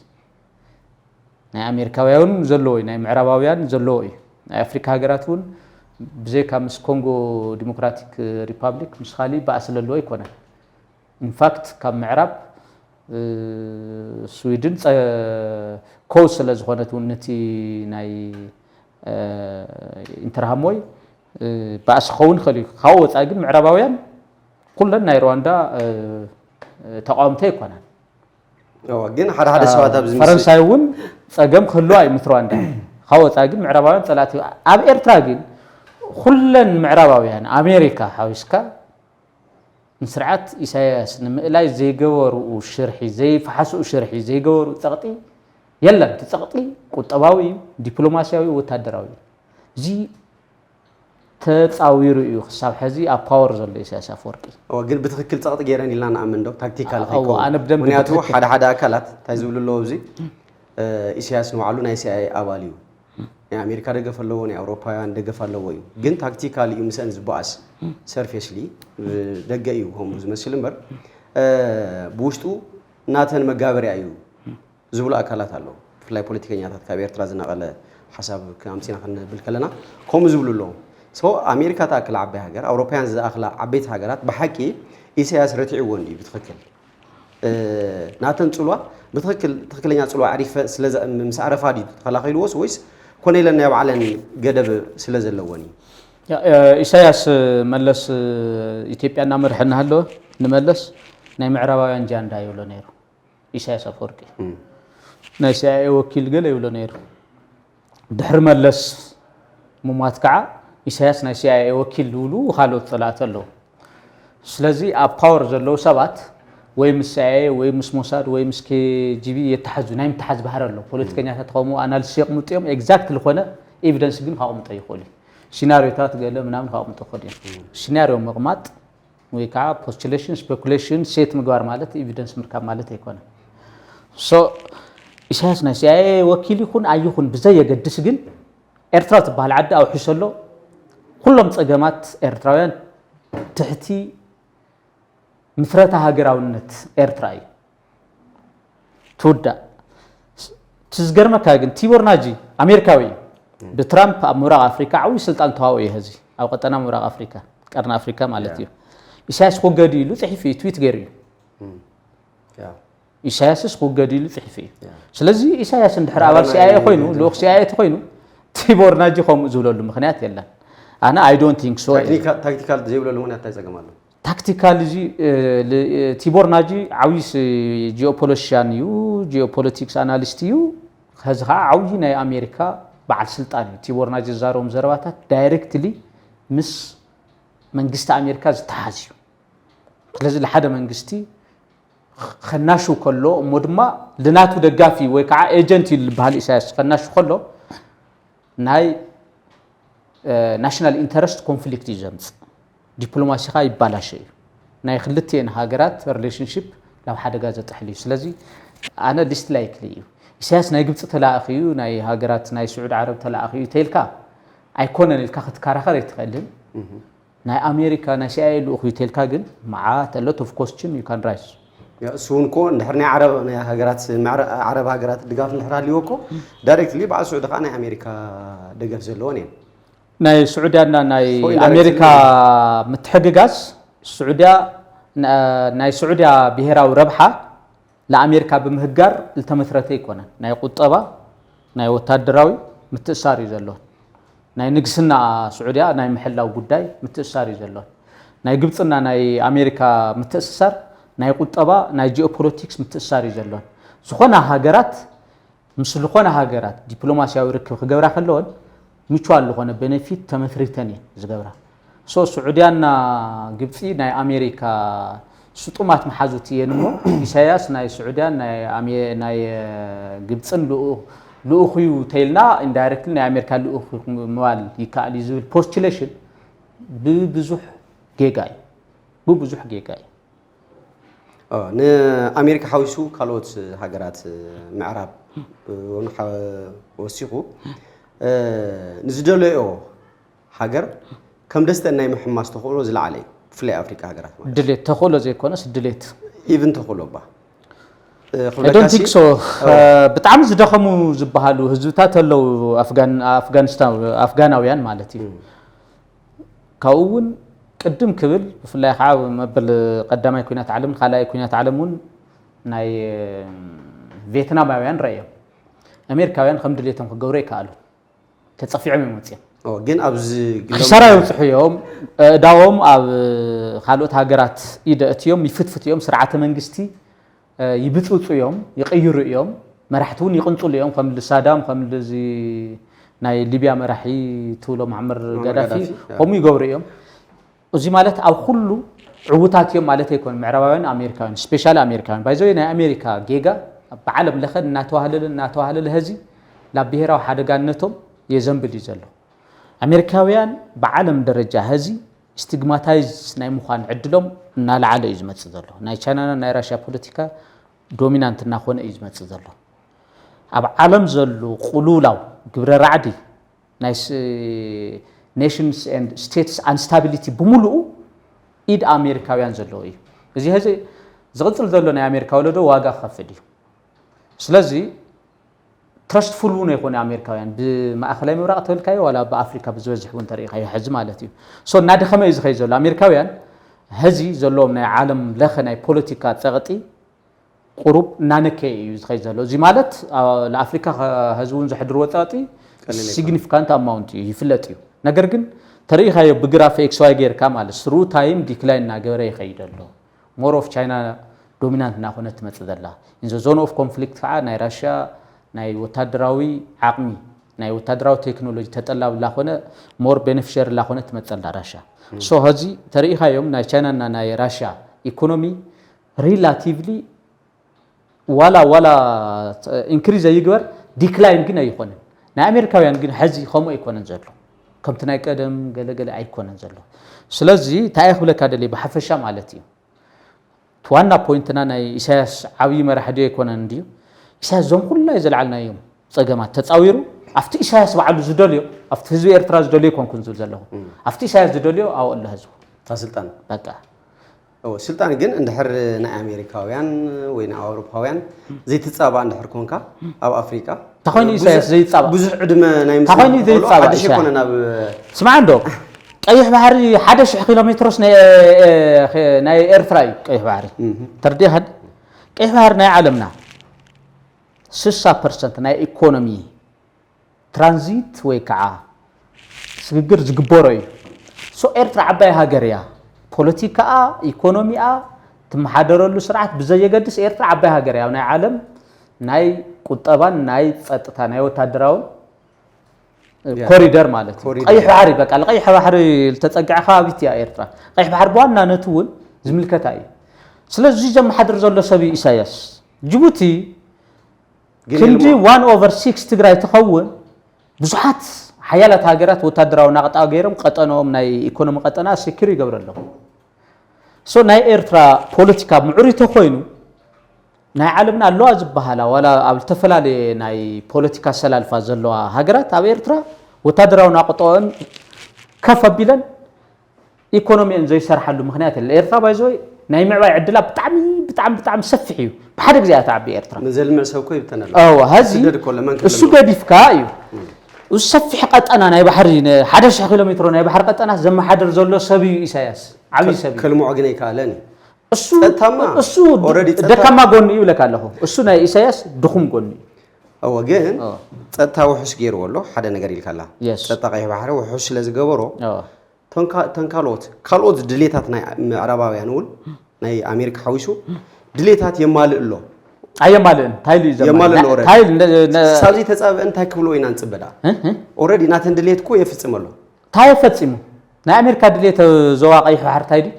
ናይ ኣሜሪካውያን እውን ዘለዎ እዩ፣ ናይ ምዕራባውያን ዘለዎ እዩ። ናይ ኣፍሪካ ሃገራት እውን ብዘይካ ምስ ኮንጎ ዲሞክራቲክ ሪፓብሊክ ምስ ካሊእ ባእሲ ዘለዎ ኣይኮነን። ኢንፋክት ካብ ምዕራብ እ፣ ስዊድን ጸ- ኮውስ ስለ ዝኾነት እውን ነቲ ናይ እ፣ ኢንተርሃሞይ እ፣ ባእሲ ክኸውን ይኽእል እዩ። ካብኡ ወፃኢ ግን ምዕራባውያን ኩለን ናይ ሩዋንዳ እ፣ እ፣ ተቃወምቲ ኣይኮናን። እወ፣ ግን ሓደ ሓደ ሰባት ኣብዚ ምስ- ፈረንሳይ እውን ጸገም ክህልዋ እዩ ምስ ሩዋንዳ። ካብ ወፃኢ ግን ምዕራባውያን ጸላእቲ። ኣብ ኤርትራ ግን ኩለን ምዕራባውያን ኣሜሪካ ሓዊስካ ንስርዓት ኢሳያስ ንምእላይ ዘይገበርኡ ሽርሒ፣ ዘይፈሓስኡ ሽርሒ፣ ዘይገበርኡ ጸቕጢ የለን። እቲ ጸቕጢ ቁጠባዊ እዩ፣ ዲፕሎማስያዊ፣ ወታደራዊ እዩ። እዚ ተጻዊሩ እዩ ክሳብ ሕዚ ኣብ ፓወር ዘሎ ኢሳያስ ኣፈወርቂ። ግን ብትኽክል ጸቕጢ ገይረን ኢልና ንኣምን ዶ? ታክቲካል ከይከውን። ኣነ ብደንብ ምክንያቱ ብትኽክል ሓደ ሓደ ኣካላት እንታይ ዝብሉ ኣለዎ? እዚ ኢሳያስ ንባዕሉ ናይ ሲኣይኤ ኣባል እዩ። ናይ ኣሜሪካ ደገፍ ኣለዎ፣ ናይ ኣውሮፓውያን ደገፍ ኣለዎ እዩ። ግን ታክቲካል እዩ ምስአን ዝበኣስ። ሰርፌስሊ ደገ እዩ ከምኡ ዝመስል እምበር ብውሽጡ ናተን መጋበርያ እዩ ዝብሉ ኣካላት ኣለዉ። ብፍላይ ፖለቲከኛታት ካብ ኤርትራ ዝነቐለ ሓሳብ ኣምጺና ክንብል ከለና ከምኡ ዝብሉ ኣለዉ። ሶ ኣሜሪካ ትኣክል ዓባይ ሃገር፣ ኣውሮፓውያን ዝኣኽላ ዓበይቲ ሃገራት ብሓቂ ኢሳያስ ረቲዕዎ እንድዩ ብትኽክል ናተን ጽልዋ ብትኽክል ትኽክለኛ ጽልዋ ኣዕሪፈ ስለ ምስ ኣረፋ ድዩ ተኸላኺልዎስ ወይስ ኮነ ኢለን ናይ ባዕለን ገደብ ስለ ዘለወን እዩ? ኢሳያስ መለስ ኢትዮጵያ እናመርሐ እናሃለወ ንመለስ ናይ ምዕራባውያን ጃንዳ ይብሎ ነይሩ። ኢሳያስ ኣፈወርቂ ናይ ሲኣይኤ ወኪል ገለ ይብሎ ነይሩ። ድሕሪ መለስ ምሟት ከዓ ኢሳያስ ናይ ሲኣይኤ ወኪል ዝብሉ ካልኦት ጸላእቲ ኣለዉ። ስለዚ ኣብ ፓወር ዘለዉ ሰባት ወይ ምስ ሲኣይኤ ወይ ምስ ሞሳድ ወይ ምስ ኬጂቢ የተሓዙ ናይ ምትሓዝ ባህሪ ኣሎ። ፖለቲከኛታት ከምኡ ኣናሊሲስ የቕምጡ እዮም። ኤግዛክት ዝኾነ ኤቪደንስ ግን ከቕምጦ ይኽእሉ እዩ። ሲናሪዮታት ገለ ምናምን ከቕምጡ ይኽእሉ እዮም። ሲናሪዮ ምቕማጥ ወይ ከዓ ፖስቱሌሽን፣ ስፔኩሌሽን ሴት ምግባር ማለት ኤቪደንስ ምርካብ ማለት ኣይኮነን። ሶ ኢሳያስ ናይ ሲኣይኤ ወኪል ይኹን ኣይኹን ብዘየገድስ ግን ኤርትራ ትበሃል ዓዲ ኣውሒሱ ኣሎ። ኩሎም ጸገማት ኤርትራውያን ትሕቲ ምፍረታ ሃገራውነት ኤርትራ እዩ ትውዳእ። እቲ ዝገርመካ ግን ቲቦር ናጂ ኣሜሪካዊ እዩ። ብትራምፕ ኣብ ምብራቕ ኣፍሪካ ዓብዪ ስልጣን ተዋህቦ እዩ። ሕዚ ኣብ ቀጠና ምብራቕ ኣፍሪካ፣ ቀርኒ ኣፍሪካ ማለት እዩ። ኢሳያስ ክውገድ ኢሉ ፅሒፉ እዩ፣ ትዊት ገይሩ እዩ። ኢሳያስስ ክውገድ ኢሉ ፅሒፉ እዩ። ስለዚ ኢሳያስ እንድሕር ኣባል ሲኣይኤ ኮይኑ፣ ልኡኽ ሲኣይኤ ተኮይኑ ቲቦር ናጂ ከምኡ ዝብለሉ ምክንያት የለን። ኣነ I don't think so። ታክቲካል ዘይብለሉ ምክንያት እንታይ ፀገም ኣሎ? ታክቲካል እዚ ቲቦር ናጂ ዓብዪ ጂኦፖለቲሽያን እዩ፣ ጂኦፖለቲክስ ኣናሊስት እዩ። ከዚ ከዓ ዓብዪ ናይ ኣሜሪካ በዓል ስልጣን እዩ። ቲቦር ናጂ ዝዛረቦም ዘረባታት ዳይሬክትሊ ምስ መንግስቲ ኣሜሪካ ዝተሓዝ እዩ። ስለዚ ንሓደ መንግስቲ ከናሽው ከሎ እሞ ድማ ልናቱ ደጋፊ ወይ ከዓ ኤጀንት እዩ ዝበሃል ኢሳያስ ከናሽው ከሎ ናይ ናሽናል ኢንተረስት ኮንፍሊክት እዩ ዘምፅእ። ዲፕሎማሲኻ ይባላሸ እዩ። ናይ ክልቲኤን ሃገራት ሪሌሽንሽፕ ናብ ሓደጋ ዘጥሕል እዩ። ስለዚ ኣነ ሊስት ላይክሊ እዩ። ኢሳያስ ናይ ግብፂ ተላኣኺ እዩ፣ ናይ ሃገራት ናይ ስዑድ ዓረብ ተላኣኺ እዩ ተልካ ኣይኮነን ኢልካ ክትከራኸር ኣይትኽእልን። ናይ ኣሜሪካ ናይ ሲኣይኤ ልኡኽ እዩ ተልካ ግን መዓት a lot of question you can raise። እሱ እውን እኮ እንድሕር ናይ ዓረብ ናይ ሃገራት ምዕረ- ዓረብ ሃገራት ድጋፍ እንድሕር ሃልይዎ እኮ ዳይሬክትሊ በዓል ስዑዲ ከዓ ናይ ኣሜሪካ ደገፍ ዘለወን እየን። ናይ ስዑድያና ናይ So indirectly ኣሜሪካ ምትሕግጋዝ ስዑድያ ና- ናይ ስዑድያ ብሄራዊ ረብሓ ንኣሜሪካ ብምህጋር ዝተመስረተ ኣይኮነን። ናይ ቁጠባ ናይ ወታደራዊ ምትእሳር እዩ ዘሎ። ናይ ንግስና ስዑድያ ናይ ምሕላው ጉዳይ ምትእሳር እዩ ዘሎ። ናይ ግብፅና ናይ ኣሜሪካ ምትእስሳር ናይ ቁጠባ ናይ ጂኦፖለቲክስ ምትእሳር እዩ ዘሎ። ዝኾና ሃገራት ምስ ዝኾነ ሃገራት ዲፕሎማሲያዊ ርክብ ክገብራ ከለወን ሚቹዋል ዝኾነ ቤነፊት ተመስሪተን እየን ዝገብራ። ሶ ስዑድያና ግብፂ ናይ ኣሜሪካ ስጡማት መሓዙት እየን እሞ ኢሳያስ ናይ ስዑድያን ናይ ኣሜ- ናይ ግብፅን ልኡ- ልኡኽ እዩ ተይልና ኢንዳይሬክትሊ ናይ ኣሜሪካ ልኡኽ ምባል ይከኣል እዩ ዝብል ፖስቱሌሽን ብብዙሕ ጌጋ እዩ ብብዙሕ ጌጋ እዩ። ንኣሜሪካ ሓዊሱ ካልኦት ሃገራት ምዕራብ ወሲኹ ንዝደለዮ ሃገር ከም ደስተን ናይ ምሕማስ ተኽእሎ ዝለዓለ እዩ። ብፍላይ ኣፍሪካ ሃገራት ማለት ድሌት ተኽእሎ ዘይኮነስ ድሌት። ኢቭን ተኽእሎ እባ ክብለካ ሲ- ሶ ብጣዕሚ ዝደኸሙ ዝበሃሉ ህዝብታት ኣለዉ ኣፍጋን ኣፍጋኒስታን ኣፍጋናውያን ማለት እዩ። ካብኡ እውን ቅድም ክብል ብፍላይ ከዓ መበል ቀዳማይ ኩናት ዓለምን ካልኣይ ኩናት ዓለም እውን ናይ ቬትናማውያን ረእዮም። ኣሜሪካውያን ከም ድሌቶም ክገብሩ ይከኣሉ። ተፀፊዖም እዮም ወፂኦም። ግን ኣብዚ ኪሳራ የብፅሑ እዮም። እዳዎም ኣብ ካልኦት ሃገራት ኢደ እትዮም ይፍትፍት እዮም። ስርዓተ መንግስቲ ይብፅብፁ እዮም፣ ይቕይሩ እዮም። መራሕቲ እውን ይቕንፅሉ እዮም። ከም ሳዳም ከም እዚ ናይ ሊብያ መራሒ ትብሎ መዓመር መዓመር ጋዳፊ ጋዳፊ፣ ያ። ከምኡ ይገብሩ እዮም። እዚ ማለት ኣብ ኩሉ ዕዉታት እዮም ማለት ኣይኮን። ምዕራባውያን ኣሜሪካውያን፣ ስፔሻሊ ኣሜሪካውያን ባይዘ ናይ ኣሜሪካ ጌጋ ብዓለም ለኸ እናተዋህለለ እናተዋህለለ ሀዚ ናብ ብሔራዊ ሓደጋነቶም የዘንብል እዩ ዘሎ። ኣሜሪካውያን ብዓለም ደረጃ ሀዚ ስቲግማታይዝ ናይ ምዃን ዕድሎም እናለዓለ እዩ ዝመፅእ ዘሎ። ናይ ቻይናና ናይ ራሽያ ፖለቲካ ዶሚናንት እናኾነ እዩ ዝመፅእ ዘሎ። ኣብ ዓለም ዘሎ ቁሉላው ግብረ ራዕዲ ናይ nations and states instability ብምሉኡ ኢድ ኣሜሪካውያን ዘለዎ እዩ። እዚ ሀዚ ዝቕፅል ዘሎ ናይ ኣሜሪካ ወለዶ ዋጋ ክኸፍል እዩ። ስለዚ ትረስትፉል እውን ኣይኮነ ኣሜሪካውያን ብማእኸላይ ምብራቕ ተበልካዮ ዋላ ብኣፍሪካ ብዝበዝሕ እውን ተሪኢኻዮ ሕዚ ማለት እዩ። ሶ እናደኸመ እዩ ዝኸይ ዘሎ ኣሜሪካውያን። ሀዚ ዘለዎም ናይ ዓለም ለኸ ናይ ፖለቲካ ፀቕጢ ቁሩብ እናነከየ እዩ ዝኸይ ዘሎ። እዚ ማለት ንኣፍሪካ ሀዚ እውን ዘሕድርዎ ፀቕጢ ሲግኒፊካንት ኣማውንት እዩ ይፍለጥ እዩ። ነገር ግን ተሪኢኻዮ ብግራፍ ኤክስዋይ ጌርካ ማለት ስሩ ታይም ዲክላይን እናገበረ ይኸይድ ኣሎ። ሞር ኦፍ ቻይና ዶሚናንት እናኾነት ትመፅእ ዘላ። ኢንዘ ዞን ኦፍ ኮንፍሊክት ከዓ ናይ ራሽያ ናይ ወታደራዊ ዓቕሚ ናይ ወታደራዊ ቴክኖሎጂ ተጠላብ ላኾነ ሞር ቤነፊሸር ላኾነ ትመፀላ ራሽያ። ሶ ሀዚ ተሪኢኻዮም ናይ ቻይናና ናይ ራሽያ ኢኮኖሚ ሪላቲቭሊ ዋላ ዋላ ኢንክሪዝ ኣይግበር ዲክላይን ግን ኣይኾነን። ናይ ኣሜሪካውያን ግን ሐዚ ከምኡ ኣይኮነን ዘሎ። ከምቲ ናይ ቀደም ገለገለ ኣይኮነን ዘሎ። ስለዚ እንታይ እየ ክብለካ ደልየ ብሓፈሻ ማለት እዩ። እቲ ዋና ፖይንትና ናይ ኢሳያስ ዓብዪ መራሒ ድዮ ኣይኮነን ድዩ? ኢሳያስ እዞም ኩላ ዘልዓልናዮም ፀገማት ተፃዊሩ ኣብቲ ኢሳያስ ባዕሉ ዝደልዮ ኣብቲ ህዝቢ ኤርትራ ዝደልዮ ኣይኮንኩን ዝብል ዘለኹ ኣብቲ ኢሳያስ ዝደልዮ ኣብኡ ኣሎ ህዝቡ። እታ ስልጣን በቃ እወ፣ ስልጣን ግን እንድሕር ናይ ኣሜሪካውያን ወይ ናይ ኣውሮፓውያን ዘይትጻባእ እንድሕር ኮንካ ኣብ ኣፍሪቃ ተኾይኑ ብዙሕ- ኢሳያስ ዘይጻባእ። ብዙሕ ዕድመ ናይ ተኾይኑ ምስማዕ ዘይጻባእ ሓድሽ ኢሳያስ። ኣይኮነን ኣብ ስማዕ እንዶ ቀይሕ ባሕሪ ሓደ ሽሕ ኪሎ ሜትሮስ ናይ ናይ ኤርትራ እዩ። ቀይሕ ባሕሪ ተርዲኻን ቀይሕ ባሕሪ ናይ ዓለምና ስሳ ፐርሰንት ናይ ኢኮኖሚ ትራንዚት ወይ ከዓ ስግግር ዝግበሮ እዩ። ሶ ኤርትራ ዓባይ ሃገር እያ። ፖለቲካኣ፣ ኢኮኖሚኣ፣ ትመሓደረሉ ስርዓት ብዘየገድስ ኤርትራ ዓባይ ሃገር እያ። ኣብ ናይ ዓለም ናይ ቁጠባን ናይ ጸጥታ ናይ ወታደራውን ያ። ኮሪደር ማለት እዩ። ኮሪደር። ቀይሕ ባሕሪ በቃ ቀይሕ ባሕሪ ዝተጸግዐ ከባቢት እያ ኤርትራ። ቀይሕ ባሕሪ ብዋናነት እውን ዝምልከታ እዩ። ስለዚ ዘመሓድር ዘሎ ሰብ እዩ ኢሳያስ። ጅቡቲ ግን ክንዲ የልማ- ዋን ኦቨር ሲክስ ትግራይ ትኸውን ብዙሓት ሓያላት ሃገራት ወታደራዊ ናቕጣ ገይሮም ቀጠንኦም ናይ ኢኮኖሚ ቀጠና ሴኪር ይገብረሎም። ሶ ናይ ኤርትራ ፖለቲካ ምዕሩይ ተኮይኑ ናይ ዓለምና ኣለዋ ዝበሃላ ዋላ ኣብ ዝተፈላለየ ናይ ፖለቲካ ኣሰላልፋ ዘለዋ ሃገራት ኣብ ኤርትራ ወታደራዊ ናቕጣኦን ከፍ ኣቢለን ኢኮኖሚን ዘይሰርሓሉ ምክንያት የለ። ኤርትራ ባይዘወይ ናይ ምዕባይ ዕድላ ብጣዕሚ ብጣዕሚ ብጣዕሚ ሰፊሕ እዩ። ብሓደ ግዜ እያ ትዓቢ ኤርትራ። ንዘልምዕ ሰብ እኮ ይብተን ኣሎ እወ ሀዚ ስደድ እኮ ለመን እሱ ክልምዕ? ገዲፍካ እዩ። እሱ ሰፊሕ ቀጠና ናይ ባሕሪ ን- ሓደ ሽሕ ኪሎ ሜትሮ ናይ ባሕሪ ቀጠና ዘመሓደር ዘሎ ሰብ እዩ ኢሳያስ። ዓብዪ ሰብ እዩ። ከልምዖ ግን ኣይከኣለን እዩ እሱ ጸጥታማ እሱ already ጸጥታ- ደካማ ጎኒ እዩ ብለካ ኣለኹ። እሱ ናይ ኢሳያስ ድኹም ጎኒ እዩ። እወ ግን እወ። ጸጥታ ውሑስ ገይርዎ ኣሎ ሓደ ነገር ኢልካ ኣላ Yes። ጸጥታ ቀይሕ ባሕሪ ውሑስ ስለ ዝገበሮ እወ። ተንካ- ተንካልኦት ካልኦት ድሌታት ናይ ምዕራባውያን እውን ናይ ኣሜሪካ ሓዊሱ ድሌታት የማልእ ኣሎ ኣየማልእን እንታይ ኢሉ እዩ ዘማልእ? የማልእ ኣሎ ና- already። እንታይ ኢሉ እንደ- ነ- ሳብዚ ተፃብአ እንታይ ክብሎ ኢና ንፅበዳ እ? እ? ኦረዲ ናተን ድሌት እኮ የፍፅም ኣሎ እንታይ ፈፂሙ? ናይ ኣሜሪካ ድሌት ዞባ ቀይሕ ባሕሪ እንታይ ድዩ?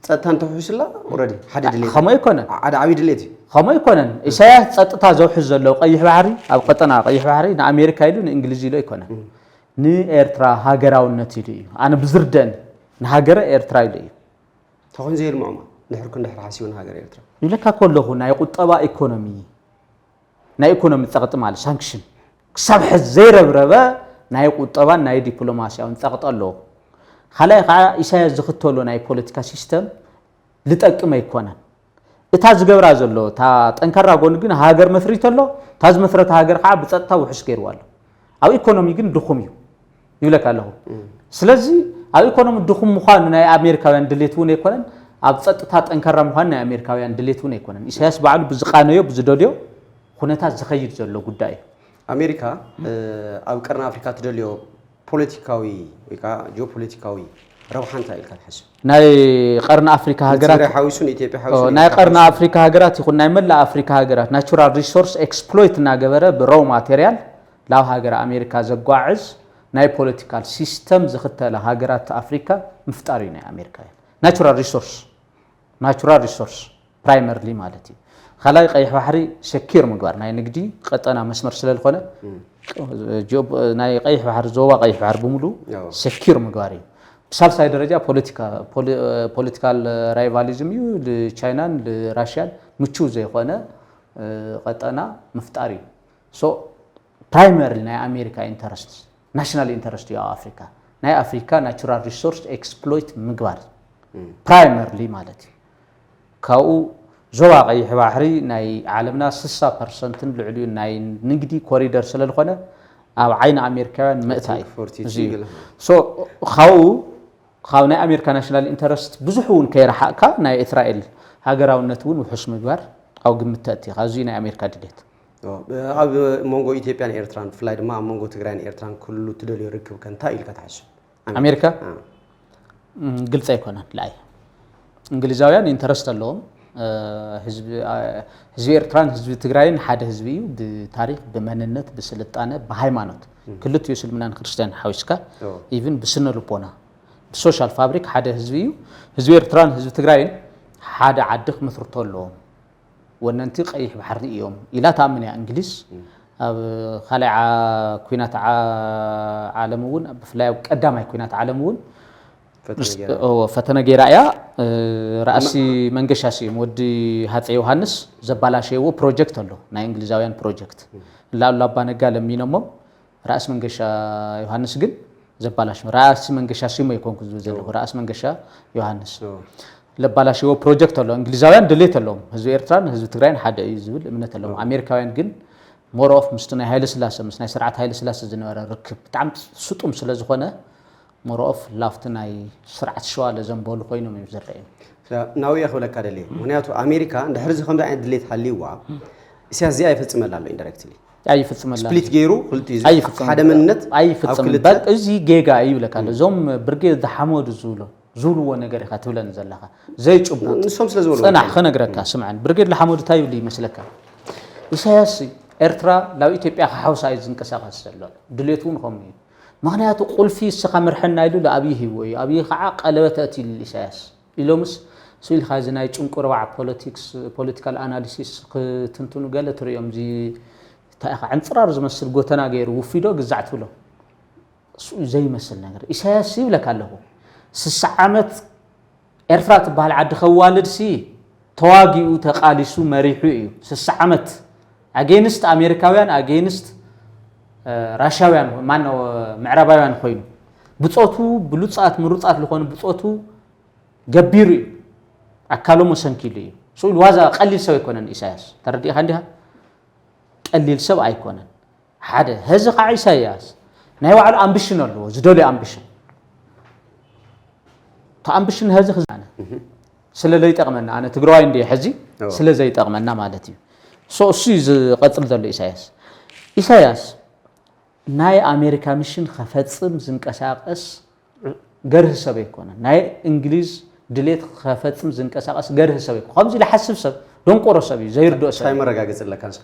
ፀጥታ እንተውሕስላ ኦረዲ ሓደ ድሌት ከምኡ ኣይኮነን። ሓደ ዓብዪ ድሌት እዩ ከምኡ ኣይኮነን። ኢሳያስ ጸጥታ ዘውሕስ ዘሎ ቀይሕ ባሕሪ ኣብ ቀጠና ቀይሕ ባሕሪ ንኣሜሪካ ኢሉ ንእንግሊዝ ኢሉ ኣይኮነን። ንኤርትራ ሃገራውነት ኢሉ እዩ። ኣነ ብዝርደን ንሃገረ ኤርትራ ኢሉ እዩ። ተኾይኑ ዘየልምዖማ ድሕር ክንድሕር ሓሲቡ ንሃገር ኤርትራ ይብለካ ከለኹ ናይ ቁጠባ ኢኮኖሚ ናይ ኢኮኖሚ ጸቕጢ ማለት ሳንክሽን ክሳብ ሕዚ ዘይረብረበ ናይ ቁጠባን ናይ ዲፕሎማሲያውን ጸቕጢ ኣለዎ። ካልኣይ ከዓ ኢሳያስ ዝኽተሎ ናይ ፖለቲካ ሲስተም ልጠቅም ኣይኮነን። እታ ዝገብራ ዘሎ እታ ጠንካራ ጎኒ ግን ሃገር መስሪት ኣሎ። እታ ዝመስረታ ሃገር ከዓ ብጸጥታ ውሑስ ገይርዋ ኣሎ። ኣብ ኢኮኖሚ ግን ድኹም እዩ ይብለካ ኣለኹ። ስለዚ ኣብ ኢኮኖሚ ድኹም ምዃኑ ናይ ኣሜሪካውያን ድሌት እውን ኣይኮነን። ኣብ ጸጥታ ጠንካራ ምዃኑ ናይ ኣሜሪካውያን ድሌት እውን ኣይኮነን። ኢሳያስ ባዕሉ ብዝቃነዮ ብዝደልዮ ኩነታት ዝኸይድ ዘሎ ጉዳይ እዩ። ኣሜሪካ ኣብ ቀርኒ ኣፍሪካ ትደልዮ ፖለቲካዊ ወይ ከዓ ጂኦፖለቲካዊ ረብሓ እንታይ ኢልካ ትሓስብ ናይ ቀርኒ ኣፍሪካ ሃገራት ትግራይ ሓዊሱ ንኢትዮጵያ ሓዊሱ ናይ ቀርኒ ኣፍሪካ ሃገራት ይኹን ናይ መላእ ኣፍሪካ ሃገራት ናቹራል ሪሶርስ ኤክስፕሎይት እናገበረ ብሮው ማቴሪያል ላብ ሃገር ኣሜሪካ ዘጓዕዝ ናይ ፖለቲካል ሲስተም ዝኽተላ ሃገራት ኣፍሪካ ምፍጣር እዩ ናይ ኣሜሪካውያን ናቹራል ሪሶርስ ናቹራል ሪሶርስ ፕራይመርሊ ማለት እዩ። ካልኣይ ቀይሕ ባሕሪ ሰኪር ምግባር ናይ ንግዲ ቀጠና መስመር ስለ ዝኾነ ናይ ቀይሕ ባሕሪ ዞባ ቀይሕ ባሕሪ ብምሉ ሰኪር ምግባር እዩ። ብሳልሳይ ደረጃ ፖለቲካል ራይቫሊዝም እዩ። ንቻይናን ንራሽያን ምቹው ዘይኮነ ቀጠና ምፍጣር እዩ። ፕራይመርሊ ናይ ኣሜሪካ ኢንተረስት ናሽናል ኢንተረስት እዩ ኣብ ኣፍሪካ ናይ ኣፍሪካ ናቹራል ሪሶርስ ኤክስፕሎይት ምግባር ፕራይመርሊ ማለት እዩ። ካብኡ ዞባ ቀይሕ ባሕሪ ናይ ዓለምና ስሳ ፐርሰንትን ልዕሊኡ ናይ ንግዲ ኮሪደር ስለዝኾነ ኣብ ዓይኒ ኣሜሪካውያን መእታ እዩ። ካብኡ ካብ ናይ ኣሜሪካ ናሽናል ኢንተረስት ብዙሕ እውን ከይረሓቕካ ናይ እስራኤል ሃገራውነት እውን ውሑስ ምግባር ኣብ ግምት ተእቲ ካብዚ ናይ ኣሜሪካ ድሌት ኣብ መንጎ ኢትዮጵያን ኤርትራን ብፍላይ ድማ ኣብ መንጎ ትግራይን ኤርትራን ክህሉ ትደልዮ ርክብ ከ እንታይ ኢልካ ትሓስብ? ኣሜሪካ ግልፂ ኣይኮነን። ልኣይ እንግሊዛውያን ኢንተረስት ኣለዎም። ህዝቢ ኤርትራን ህዝቢ ትግራይን ሓደ ህዝቢ እዩ። ብታሪክ፣ ብመንነት፣ ብስልጣነ፣ ብሃይማኖት ክልቲኡ እስልምናን ክርስትያን ሓዊስካ ኢቭን ብስነ ልቦና ብሶሻል ፋብሪክ ሓደ ህዝቢ እዩ። ህዝቢ ኤርትራን ህዝቢ ትግራይን ሓደ ዓዲ ክምስርቶ ኣለዎም። ወነንቲ ቀይሕ ባሕሪ እዮም ኢላ ትኣምን እያ እንግሊዝ። ኣብ ካልኣይ ኩናት ዓለም እውን ብፍላይ ኣብ ቀዳማይ ኩናት ዓለም እውን ፈተነ ገይራ እያ። ራእሲ መንገሻ ስዩም ወዲ ሃፀ ዮሃንስ ዘባላሸይዎ ፕሮጀክት ኣሎ ናይ እንግሊዛውያን ፕሮጀክት ላሉ ኣባ ነጋ ለሚኖሞም ራእሲ መንገሻ ዮሃንስ ግን ዘባላሽ ራእሲ መንገሻ ስዩም ኣይኮንኩ ዝብል ዘለኹ ራእሲ መንገሻ ዮሃንስ ለባላሽዎ ፕሮጀክት ኣሎ። እንግሊዛውያን ድሌት ኣለዎም ህዝቢ ኤርትራን ህዝቢ ትግራይን ሓደ እዩ ዝብል እምነት ኣለዎም። ኣሜሪካውያን ግን ሞሮኦፍ ምስቲ ናይ ሃይለ ስላሰ ምስ ናይ ስርዓት ሃይለ ስላሰ ዝነበረ ርክብ ብጣዕሚ ስጡም ስለ ዝኾነ ሞሮኦፍ ላፍቲ ናይ ስርዓት ሸዋ ለዘንበሉ ኮይኖም እዮም ዝረኣዩ። ናውያ ክብለካ ደልየ ምክንያቱ ኣሜሪካ እንድሕር እዚ ከምዚ ዓይነት ድሌት ሃልይዋ ኢሳያስ እዚኣ ይፈፅመላ ኣሎ ኢንዳይሬክትሊ ኣይፍፅመላ ስፕሊት ገይሩ ክልቲኡ እዚ ኣይፍፅም ሓደ መንነት ኣብ ኣይፍፅም ክልተ በል እዚ ጌጋ እዩ ይብለካ ኣሎ። እዞም ብርጌድ ዝሓመዱ ዝብሎ ዝብልዎ ነገር ኢኻ ትብለኒ ዘለኻ ዘይጭቡጥ ንሶም ስለ ዝበሉ ፅናሕ ክነግረካ ስምዐን ብርጌድ ዝሓመዱ እንታይ ይብሉ ይመስለካ? ኢሳያስ ኤርትራ ናብ ኢትዮጵያ ክሓውሳ እዩ ዝንቀሳቐስ ዘሎ። ድሌቱ እውን ከምኡ እዩ። ምኽንያቱ ቁልፊ እስኻ ምርሐና ኢሉ ንኣብዪ ሂብዎ እዩ። ኣብዪ ከዓ ቀለበት ኣእትዩሉ ኢሳያስ ኢሎምስ ስኢልካ እዚ ናይ ጭንቁርባዕ ፖለቲክስ ፖለቲካል ኣናሊሲስ ክትንትኑ ገለ ትርእዮም እዚ እንታይ ኢኻ ዕንፅራር ዝመስል ጎተና ገይሩ ውፊዶ ግዛዕ ትብሎ ስኡ ዘይመስል ነገር ኢሳያስ ይብለካ ኣለኹ ስሳ ዓመት ኤርትራ ትበሃል ዓዲ ከዋልድ ሲ ተዋጊኡ ተቃሊሱ መሪሑ እዩ ስሳ ዓመት ኣጌንስት ኣሜሪካውያን ኣጌንስት ራሻውያን ማነው ምዕራባውያን ኮይኑ ብፆቱ ብሉፃት ምሩፃት ዝኾኑ ብፆቱ ገቢሩ እዩ ኣካሎም ወሰንኪሉ እዩ ስኡ ዋዛ ቀሊል ሰብ ኣይኮነን ኢሳያስ ተረዲእካ እንዲኻ ቀሊል ሰብ ኣይኮነን ሓደ ህዚ ከዓ ኢሳያስ ናይ ባዕሉ ኣምብሽን ኣለዎ ዝደልዮ ኣምብሽን እቲ ኣምብሽን ህዚ ክዛነ ስለ ዘይጠቅመና ኣነ ትግራዋይ እንዲ ሕዚ ስለ ዘይጠቅመና ማለት እዩ so እሱ እዩ ዝቀፅል ዘሎ ኢሳያስ ኢሳያስ ናይ ኣሜሪካ ሚሽን ከፈፅም ዝንቀሳቀስ ገርህ ሰብ ኣይኮነን ናይ እንግሊዝ ድሌት ከፈፅም ዝንቀሳቀስ ገርህ ሰብ ኣይኮነ ከምዚ ዝሓስብ ሰብ ደንቆሮ ሰብ እዩ ዘይርድኦ ሰብ እንታይ መረጋገፂ ኣለካ ንስኻ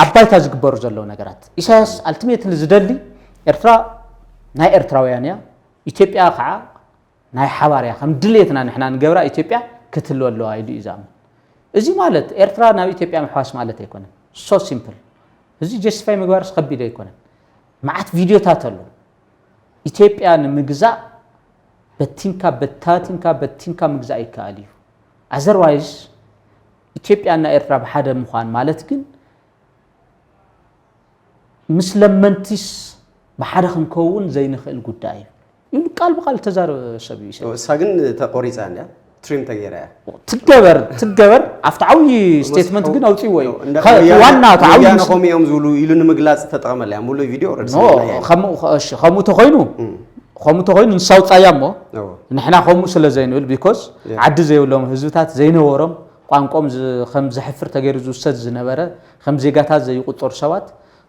ኣብ ባይታ ዝግበሩ ዘለዉ ነገራት ኢሳያስ ኣልቲሜትሊ ዝደሊ ኤርትራ ናይ ኤርትራውያን እያ ኢትዮጵያ ከዓ ናይ ሓባር እያ ከም ድሌትና ንሕና ንገብራ ኢትዮጵያ ክትህልወ ኣለዋ ኢሉ እዩ ዝኣምን እዚ ማለት ኤርትራ ናብ ኢትዮጵያ ምሕዋስ ማለት ኣይኮነን so simple እዚ ጀስቲፋይ ምግባርስ ከቢድ ኣይኮነን መዓት ቪድዮታት ኣሎ ኢትዮጵያ ንምግዛእ በቲንካ በታቲንካ በቲንካ ምግዛእ ይከኣል እዩ otherwise ኢትዮጵያና ኤርትራ ብሓደ ምዃን ማለት ግን ምስ ለመንቲስ ብሓደ ክንከውን ዘይንኽእል ጉዳይ እዩ ኢሉ ቃል ብቃል ዝተዛረበ ሰብ እዩ ኢሳያስ። እሳ ግን ተቆሪፃ እንድያ ትሪም ተገይራ እያ። ትገበር ትገበር ኣብቲ ዓብዪ ስቴትመንት ግን ኣውፅዎ እዩ። ከ- ወያነ- ዋና እቲ ዓብዪ ወያነ ምስ- ከምኡ እዮም ዝብሉ ኢሉ ንምግላፅ ዝተጠቐመላ እያ ሙሉእ ቪድዮ ኦልሬዲ ኖ ሰሚዕናዮ ኢና። ከምኡ- እሺ፣ ከምኡ ተኮይኑ ከምኡ ተኮይኑ ንሳ ኣውፃያ እሞ እዎ። ንሕና ከምኡ ስለ ዘይንብል ቢኮዝ Yeah. ዓዲ ዘይብሎም ህዝብታት ዘይነበሮም ቋንቋኦም ዝ- ከም ዘሕፍር ተገይሩ ዝውሰድ ዝነበረ ከም ዜጋታት ዘይቁፀሩ ሰባት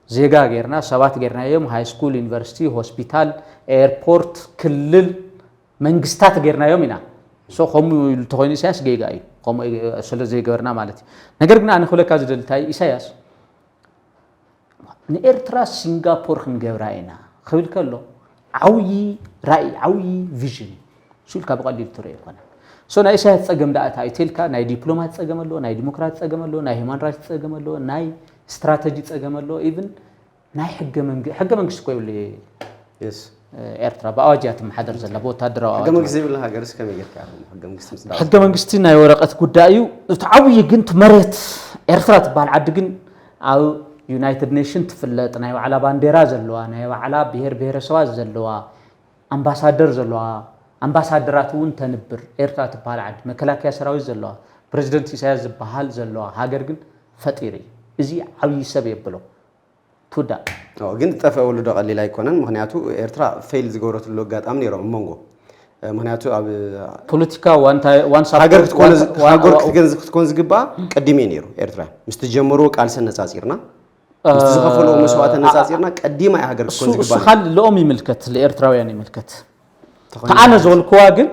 ዜጋ ጌርና ሰባት ጌርናዮም ሃይስኩል ዩኒቨርሲቲ ሆስፒታል ኤርፖርት ክልል መንግስታት ጌርናዮም ኢና so ከምኡ ኢሉ እንተኮይኑ ኢሳያስ ጌጋ እዩ ከምኡ ስለ ዘይገበርና ማለት እዩ ነገር ግን ኣነ ክብለካ ዝደሊ እንታይ ኢሳያስ ንኤርትራ ሲንጋፖር ክንገብራ ኢና ክብል ከሎ ዓብዪ ራእይ፣ ዓብዪ ቪዥን እዩ። እሱ ኢልካ ብቐሊሉ ትርእዮ ኣይኮነን። ሶ ናይ ኢሳያስ ጸገም ደኣ እንታይ እዩ ተልካ፣ ናይ ዲፕሎማት ጸገም ኣሎ፣ ናይ ዲሞክራሲ ጸገም ኣሎ፣ ናይ ሂማን ራይትስ ጸገም ኣሎ፣ ናይ ስትራተጂ ጸገም ኣሎ፣ ኢቭን ናይ ሕገ መንግ-፣ ሕገ መንግስቲ እኮ የብሉ። የስ ኤርትራ ብኣዋጅ እያ ትመሓደር ዘላ፣ ብወታደራዊ ሕገ ኣዋጅ መንግስቲ ዘይብላ ሃገርስ ከመይ ጌርካ ኢኹም ሕገ መንግስቲ ምስዳው? ሕገ መንግስቲ ናይ ወረቐት ጉዳይ እዩ። እቲ ዓብዪ ግን እቲ መሬት ኤርትራ ትበሃል ዓዲ ግን ኣብ ዩናይትድ ኔሽን ትፍለጥ፣ ናይ ባዕላ ባንዴራ ዘለዋ፣ ናይ ባዕላ ብሄር ብሄረሰባት ዘለዋ፣ ኣምባሳደር ዘለዋ፣ ኣምባሳደራት እውን ተንብር ኤርትራ ትበሃል ዓዲ፣ መከላከያ ሰራዊት ዘለዋ፣ ፕሬዚደንት ኢሳያስ ዝበሃል ዘለዋ ሃገር ግን ፈጢሩ እዩ። እዚ ዓብዪ ሰብ የብሎ። ትውዳእ። ኦ፣ ግን ዝጠፍአ ወለዶ ቀሊል ኣይኮነን። ምክንያቱ ኤርትራ ፌል ዝገበረትሉ ኣጋጣሚ ነይሩ ኣብ መንጎ። ምክንያቱ ኣብ ፖለቲካ ዋንታ ዋን ሃገር ሳፖርት ክትኮን ዋን- ዋን- ሃገር ዋን- ክትገን- ክትኮን ዝግባኣ ቀዲም እዩ ነይሩ። ኤርትራ ምስቲ ዝጀመርዎ ቃልሲ ኣነጻጺርና፣ ምስቲ ዝኸፈልዎ መስዋእቲ ኣነጻጺርና ቀዲማ እያ ሃገር እሱ ክትኮን እሱ ዝግባኣ። ካልእ ልኦም ይምልከት፣ ንኤርትራውያን ይምልከት። ተኾይኑ ተኣነ ዝበልክዋ ግን፣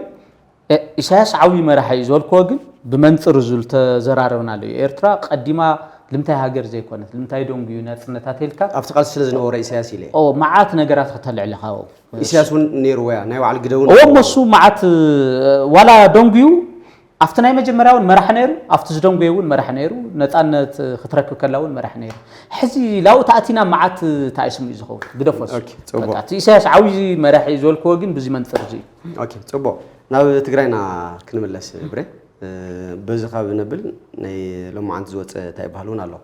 እ፣ ኢሳያስ ዓብዪ መራሒ እዩ ዝበልክዎ ግን ብመንጽር እዙ ዝተዘራረብናሉ እዩ። ኤርትራ ቀዲማ ልምታይ ሃገር ዘይኮነት፣ ልምታይ ደንጉዩ ናጽነታ ተልካ ኣብቲ ቃልሲ ስለ ዝነበረ ኢሳያስ ኢለ እየ። ኦ መዓት ነገራት ከተልዕልኻ። ኢሳያስ እውን ነይርዎ እያ ናይ ባዕሉ ግደ እውን እዎ ነይርዎ። መሱ መዓት፣ እ፣ ዋላ ደንጉዩ ኣብቲ ናይ መጀመርያ እውን መራሕ ነይሩ፣ ኣብቲ ዝደንጎየ እውን መራሕ ነይሩ፣ ነፃነት ክትረክብ ከላ እውን መራሕ ነይሩ። ሕዚ ላኡ ተኣቲና መዓት እንታይ ስሙ እዩ ዝኸውን? ግደፎስ። ኦኬ፣ ጽቡቕ። በቃ፣ እቲ ኢሳያስ ዓብዪ መራሒ እዩ ዝበልክዎ ግን ብዚ መንፅር እዚ እዩ። ኦኬ፣ ጽቡቕ። ናብ ትግራይና ክንምለስ ብሬ። እ፣ በዚ ካብ ነብል ናይ ሎማዓንቲ ዝወፀ እንታይ ይበሃል እውን ኣሎ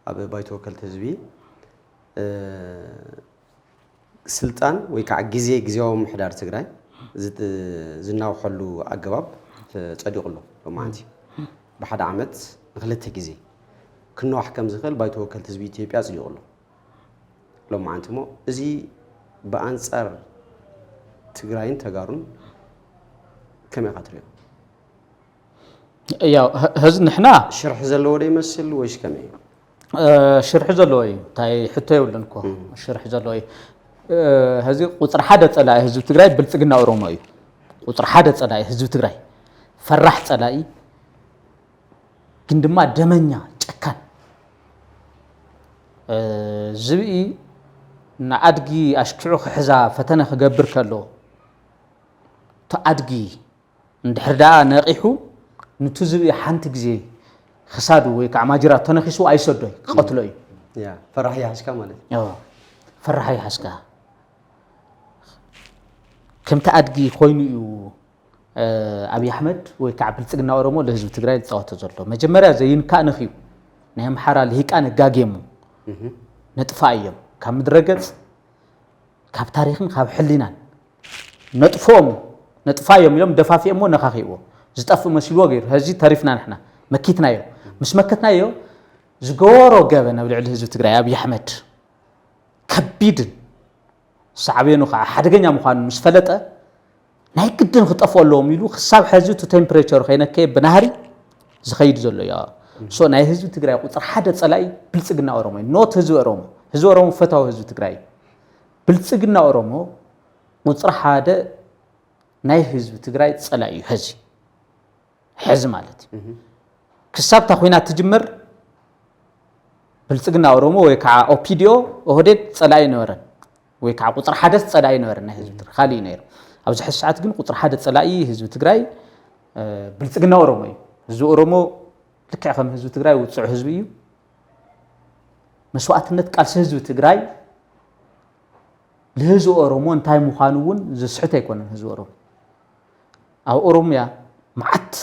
ኣብ ባይቶ ወከልቲ ህዝቢ፣ እ፣ ስልጣን ወይ ከዓ ግዜ ግዜያዊ ምሕዳር ትግራይ ዝጥ- ዝናውሐሉ ኣገባብ ጸዲቑ ኣሎ። ሎማዓንቲ ብሓደ ዓመት ንክልተ ግዜ ክነዋሕ ከም ዝኽእል ባይቶ ወከልቲ ህዝቢ ኢትዮጵያ ኣጽዲቑ ኣሎ። ሎማዓንቲ እሞ እዚ ብኣንጻር ትግራይን ተጋሩን ከመይ ኢኻ ትሪኦ? ያው ህ- ህዝ ንሕና ሽርሒ ዘለዎ ዶ ይመስል ወይስ ከመይ እዩ? እ፣ ሽርሒ ዘለዎ እዩ። እንታይ ሕቶ የብሉን እኮ። ሽርሒ ዘለዎ እዩ። እ፣ ህዚ ቁፅሪ ሓደ ፀላኢ ህዝቢ ትግራይ ብልፅግና ኦሮሞ እዩ። ቁፅሪ ሓደ ፀላኢ ህዝቢ ትግራይ፣ ፈራሕ ፀላኢ፣ ግን ድማ ደመኛ፣ ጨካን፣ እ፣ ዝብኢ ንኣድጊ ኣሽኪዑ ክሕዛ ፈተነ ክገብር ከሎ፣ እቲ ኣድጊ እንድሕር ደኣ ነቒሑ፣ ኑቲ ዝብኢ ሓንቲ ግዜ ክሳዱ ወይ ከዓ ማጅራቱ ተነኺስዎ ኣይሰዶይ፣ ክቐትሎ እዩ። ያ፣ ፈራሕ ይሓዝካ ማለት እዩ። ዮ፣ ፈራሕ ይሓዝካ። ከምቲ ኣድጊ ኮይኑ እዩ፣ እ፣ ኣብይ ኣሕመድ ወይ ከዓ ብልፅግና ኦሮሞ ለህዝቢ ትግራይ ዝፃወቶ ዘሎ። መጀመርያ ዘይንካእንኽ እዩ። ናይ ኣምሓራ ልሂቃን እጋጌሙ ነጥፋ እዮም። ካብ ምድረ ገፅ፣ ካብ ታሪኽን ካብ ሕሊናን ነጥፎም፣ ነጥፋ እዮም ኢሎም ደፋፊኦሞ ነኻኺእዎ። ዝጠፍእ መሲልዎ ገይሩ። ሕዚ ተሪፍና ንሕና። መኪትናዮ። ምስ መከትናዮ ዝገበሮ ገበን ኣብ ልዕሊ ህዝቢ ትግራይ ኣብይ ኣሕመድ ከቢድን ሳዕቤኑ ከዓ ሓደገኛ ምዃኑ ምስ ፈለጠ ናይ ግድን ክጠፍኡ ኣለዎም ኢሉ ክሳብ ሕዚ እቲ ቴምፕሬቸር ከይነከየ ብናህሪ ዝኸይድ ዘሎ እዩ። ሶ ናይ ህዝቢ ትግራይ ቁፅሪ ሓደ ፀላኢ ብልፅግና ኦሮሞ እዩ። ኖት ህዝቢ ኦሮሞ። ህዝቢ ኦሮሞ ፈታዊ ህዝቢ ትግራይ እዩ። ብልፅግና ኦሮሞ ቁፅሪ ሓደ ናይ ህዝቢ ትግራይ ፀላኢ እዩ። ሕዚ ሕዚ ማለት እዩ። ክሳብ እታ ኲናት ትጅምር ብልፅግና ኦሮሞ ወይ ከዓ ኦፒዲኦ ኦህዴድ ፀላኢ ነበረን ወይ ከዓ ቁፅሪ ሓደስ ፀላኢ ነበረን ናይ ህዝቢ ትግራይ። ካልእ እዩ ነይሩ። ኣብዚ ሕዚ ሰዓት ግን ቁፅሪ ሓደ ፀላኢ ህዝቢ ትግራይ፣ እ፣ ብልፅግና ኦሮሞ እዩ። ህዝቢ ኦሮሞ ልክዕ ከም ህዝቢ ትግራይ ውፁዕ ህዝቢ እዩ። መስዋእትነት ቃልሲ ህዝቢ ትግራይ ንህዝቢ ኦሮሞ እንታይ ምዃኑ እውን ዝስሕት ኣይኮነን። ህዝቢ ኦሮሞ ኣብ ኦሮሚያ መዓት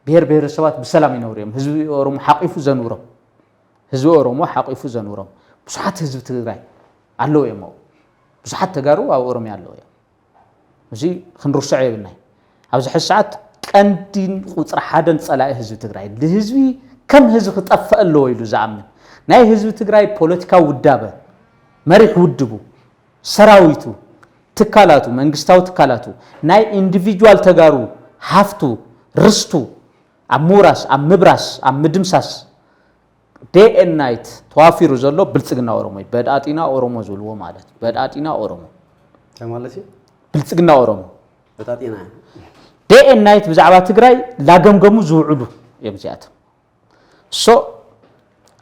ብሄር ብሄረሰባት ብሰላም ይነብሩ እዮም። ህዝቢ ኦሮሞ ሓቂፉ ዘንብሮም፣ ህዝቢ ኦሮሞ ሓቂፉ ዘንብሮም ብዙሓት ህዝቢ ትግራይ ኣለዉ እዮም። ኣብኡ ብዙሓት ተጋሩ ኣብ ኦሮሚያ ኣለዉ እዮም። እዚ ክንርስዖ የብልናይ። ኣብዚ ሕዚ ሰዓት ቀንዲን ቁፅሪ ሓደን ፀላኢ ህዝቢ ትግራይ፣ ንህዝቢ ከም ህዝቢ ክጠፍእ ኣለዎ ኢሉ ዝኣምን፣ ናይ ህዝቢ ትግራይ ፖለቲካዊ ውዳበ፣ መሪሕ ውድቡ፣ ሰራዊቱ፣ ትካላቱ፣ መንግስታዊ ትካላቱ፣ ናይ ኢንዲቪጁዋል ተጋሩ ሃፍቱ፣ ርስቱ ኣብ ምውራስ፣ ኣብ ምብራስ፣ ኣብ ምድምሳስ ዴይ ኤንድ ናይት ተዋፊሩ ዘሎ ብልፅግና ኦሮሞ እዩ። በዳጢና ኦሮሞ ዝብልዎ ማለት እዩ። በዳጢና ኦሮሞ፣ እንታይ ማለት እዩ? ብልፅግና ኦሮሞ በጣጢና። ዴይ ኤንድ ናይት ብዛዕባ ትግራይ ላገምገሙ ዝውዕሉ እዮም እዚኣቶም። ሶ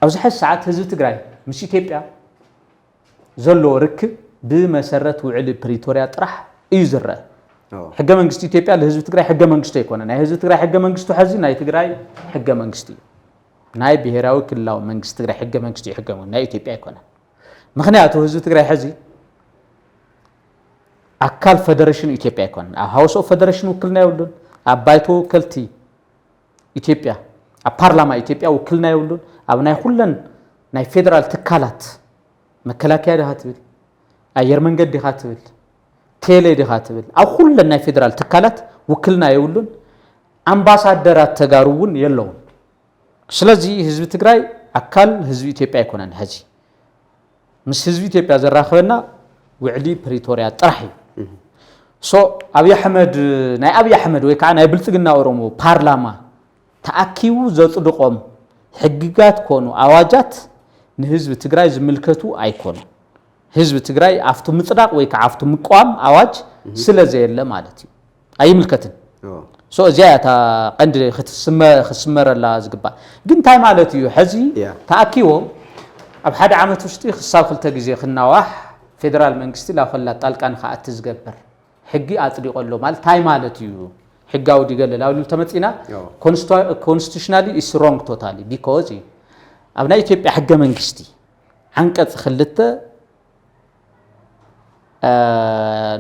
ኣብዚ ሕዚ ሰዓት ህዝቢ ትግራይ ምስ ኢትዮጵያ ዘለዎ ርክብ ብመሰረት ውዕሊ ፕሪቶርያ ጥራሕ እዩ ዝረአ። ሕገ መንግስቲ ኢትዮጵያ ንህዝቢ ትግራይ ሕገ መንግስቲ ኣይኮነ። ናይ ህዝቢ ትግራይ ሕገ መንግስቱ ሐዚ ናይ ትግራይ ሕገ መንግስቲ እዩ። ናይ ብሔራዊ ክልላዊ መንግስቲ ትግራይ ሕገ መንግስቲ እዩ፣ ሕገ መንግስቲ ናይ ኢትዮጵያ ኣይኮነ። ምክንያቱ ህዝቢ ትግራይ ሐዚ ኣካል ፈደሬሽን ኢትዮጵያ ኣይኮነን። ኣብ ሃውስ ኦፍ ፈደሬሽን ውክልና የብሉን። ኣብ ባይቶ ወከልቲ ኢትዮጵያ፣ ኣብ ፓርላማ ኢትዮጵያ ውክልና የብሉን። ኣብ ናይ ኩለን ናይ ፌደራል ትካላት፣ መከላከያ ዲኻ ትብል፣ ኣየር መንገድ ዲኻ ትብል፣ ቴሌ ዲኻ ትብል፣ ኣብ ኩለን ናይ ፌደራል ትካላት ውክልና የብሉን። ኣምባሳደራት ተጋሩ እውን የለውን። ስለዚ ህዝቢ ትግራይ ኣካል ህዝቢ ኢትዮጵያ ኣይኮነን። ሐዚ ምስ ህዝቢ ኢትዮጵያ ዘራኽበና ውዕሊ ፕሪቶርያ ጥራሕ እዩ። ሶ ኣብይ ኣሕመድ፣ ናይ ኣብይ ኣሕመድ ወይ ከዓ ናይ ብልፅግና ኦሮሞ ፓርላማ ተኣኪቡ ዘፅድቆም ሕግጋት ኮኑ ኣዋጃት ንህዝቢ ትግራይ ዝምልከቱ ኣይኮኑን። ህዝቢ ትግራይ ኣብቲ ምፅዳቕ ወይ ከዓ ኣብቲ ምቋም ኣዋጅ ስለ ዘየለ ማለት እዩ። ኣይምልከትን። ሶ እዚኣ እያ እታ ቀንዲ ክትስመ- ክትስመረላ ዝግባእ። ግን እንታይ ማለት እዩ? ሐዚ ተኣኪቦም ኣብ ሓደ ዓመት ውሽጢ ክሳብ ክልተ ግዜ ክናዋሕ ፌደራል መንግስቲ ላፈላ ጣልቃ ንክኣቲ ዝገብር ሕጊ ኣፅዲቆ ኣሎ ማለት እንታይ ማለት እዩ? ሕጋዊ ድገለ ላብሉ ተመፂና ኮንስቲቱሽናሊ ኢስ ሮንግ ቶታሊ ቢኮዝ እዩ ኣብ ናይ ኢትዮጵያ ሕገ መንግስቲ ዓንቀፅ ክልተ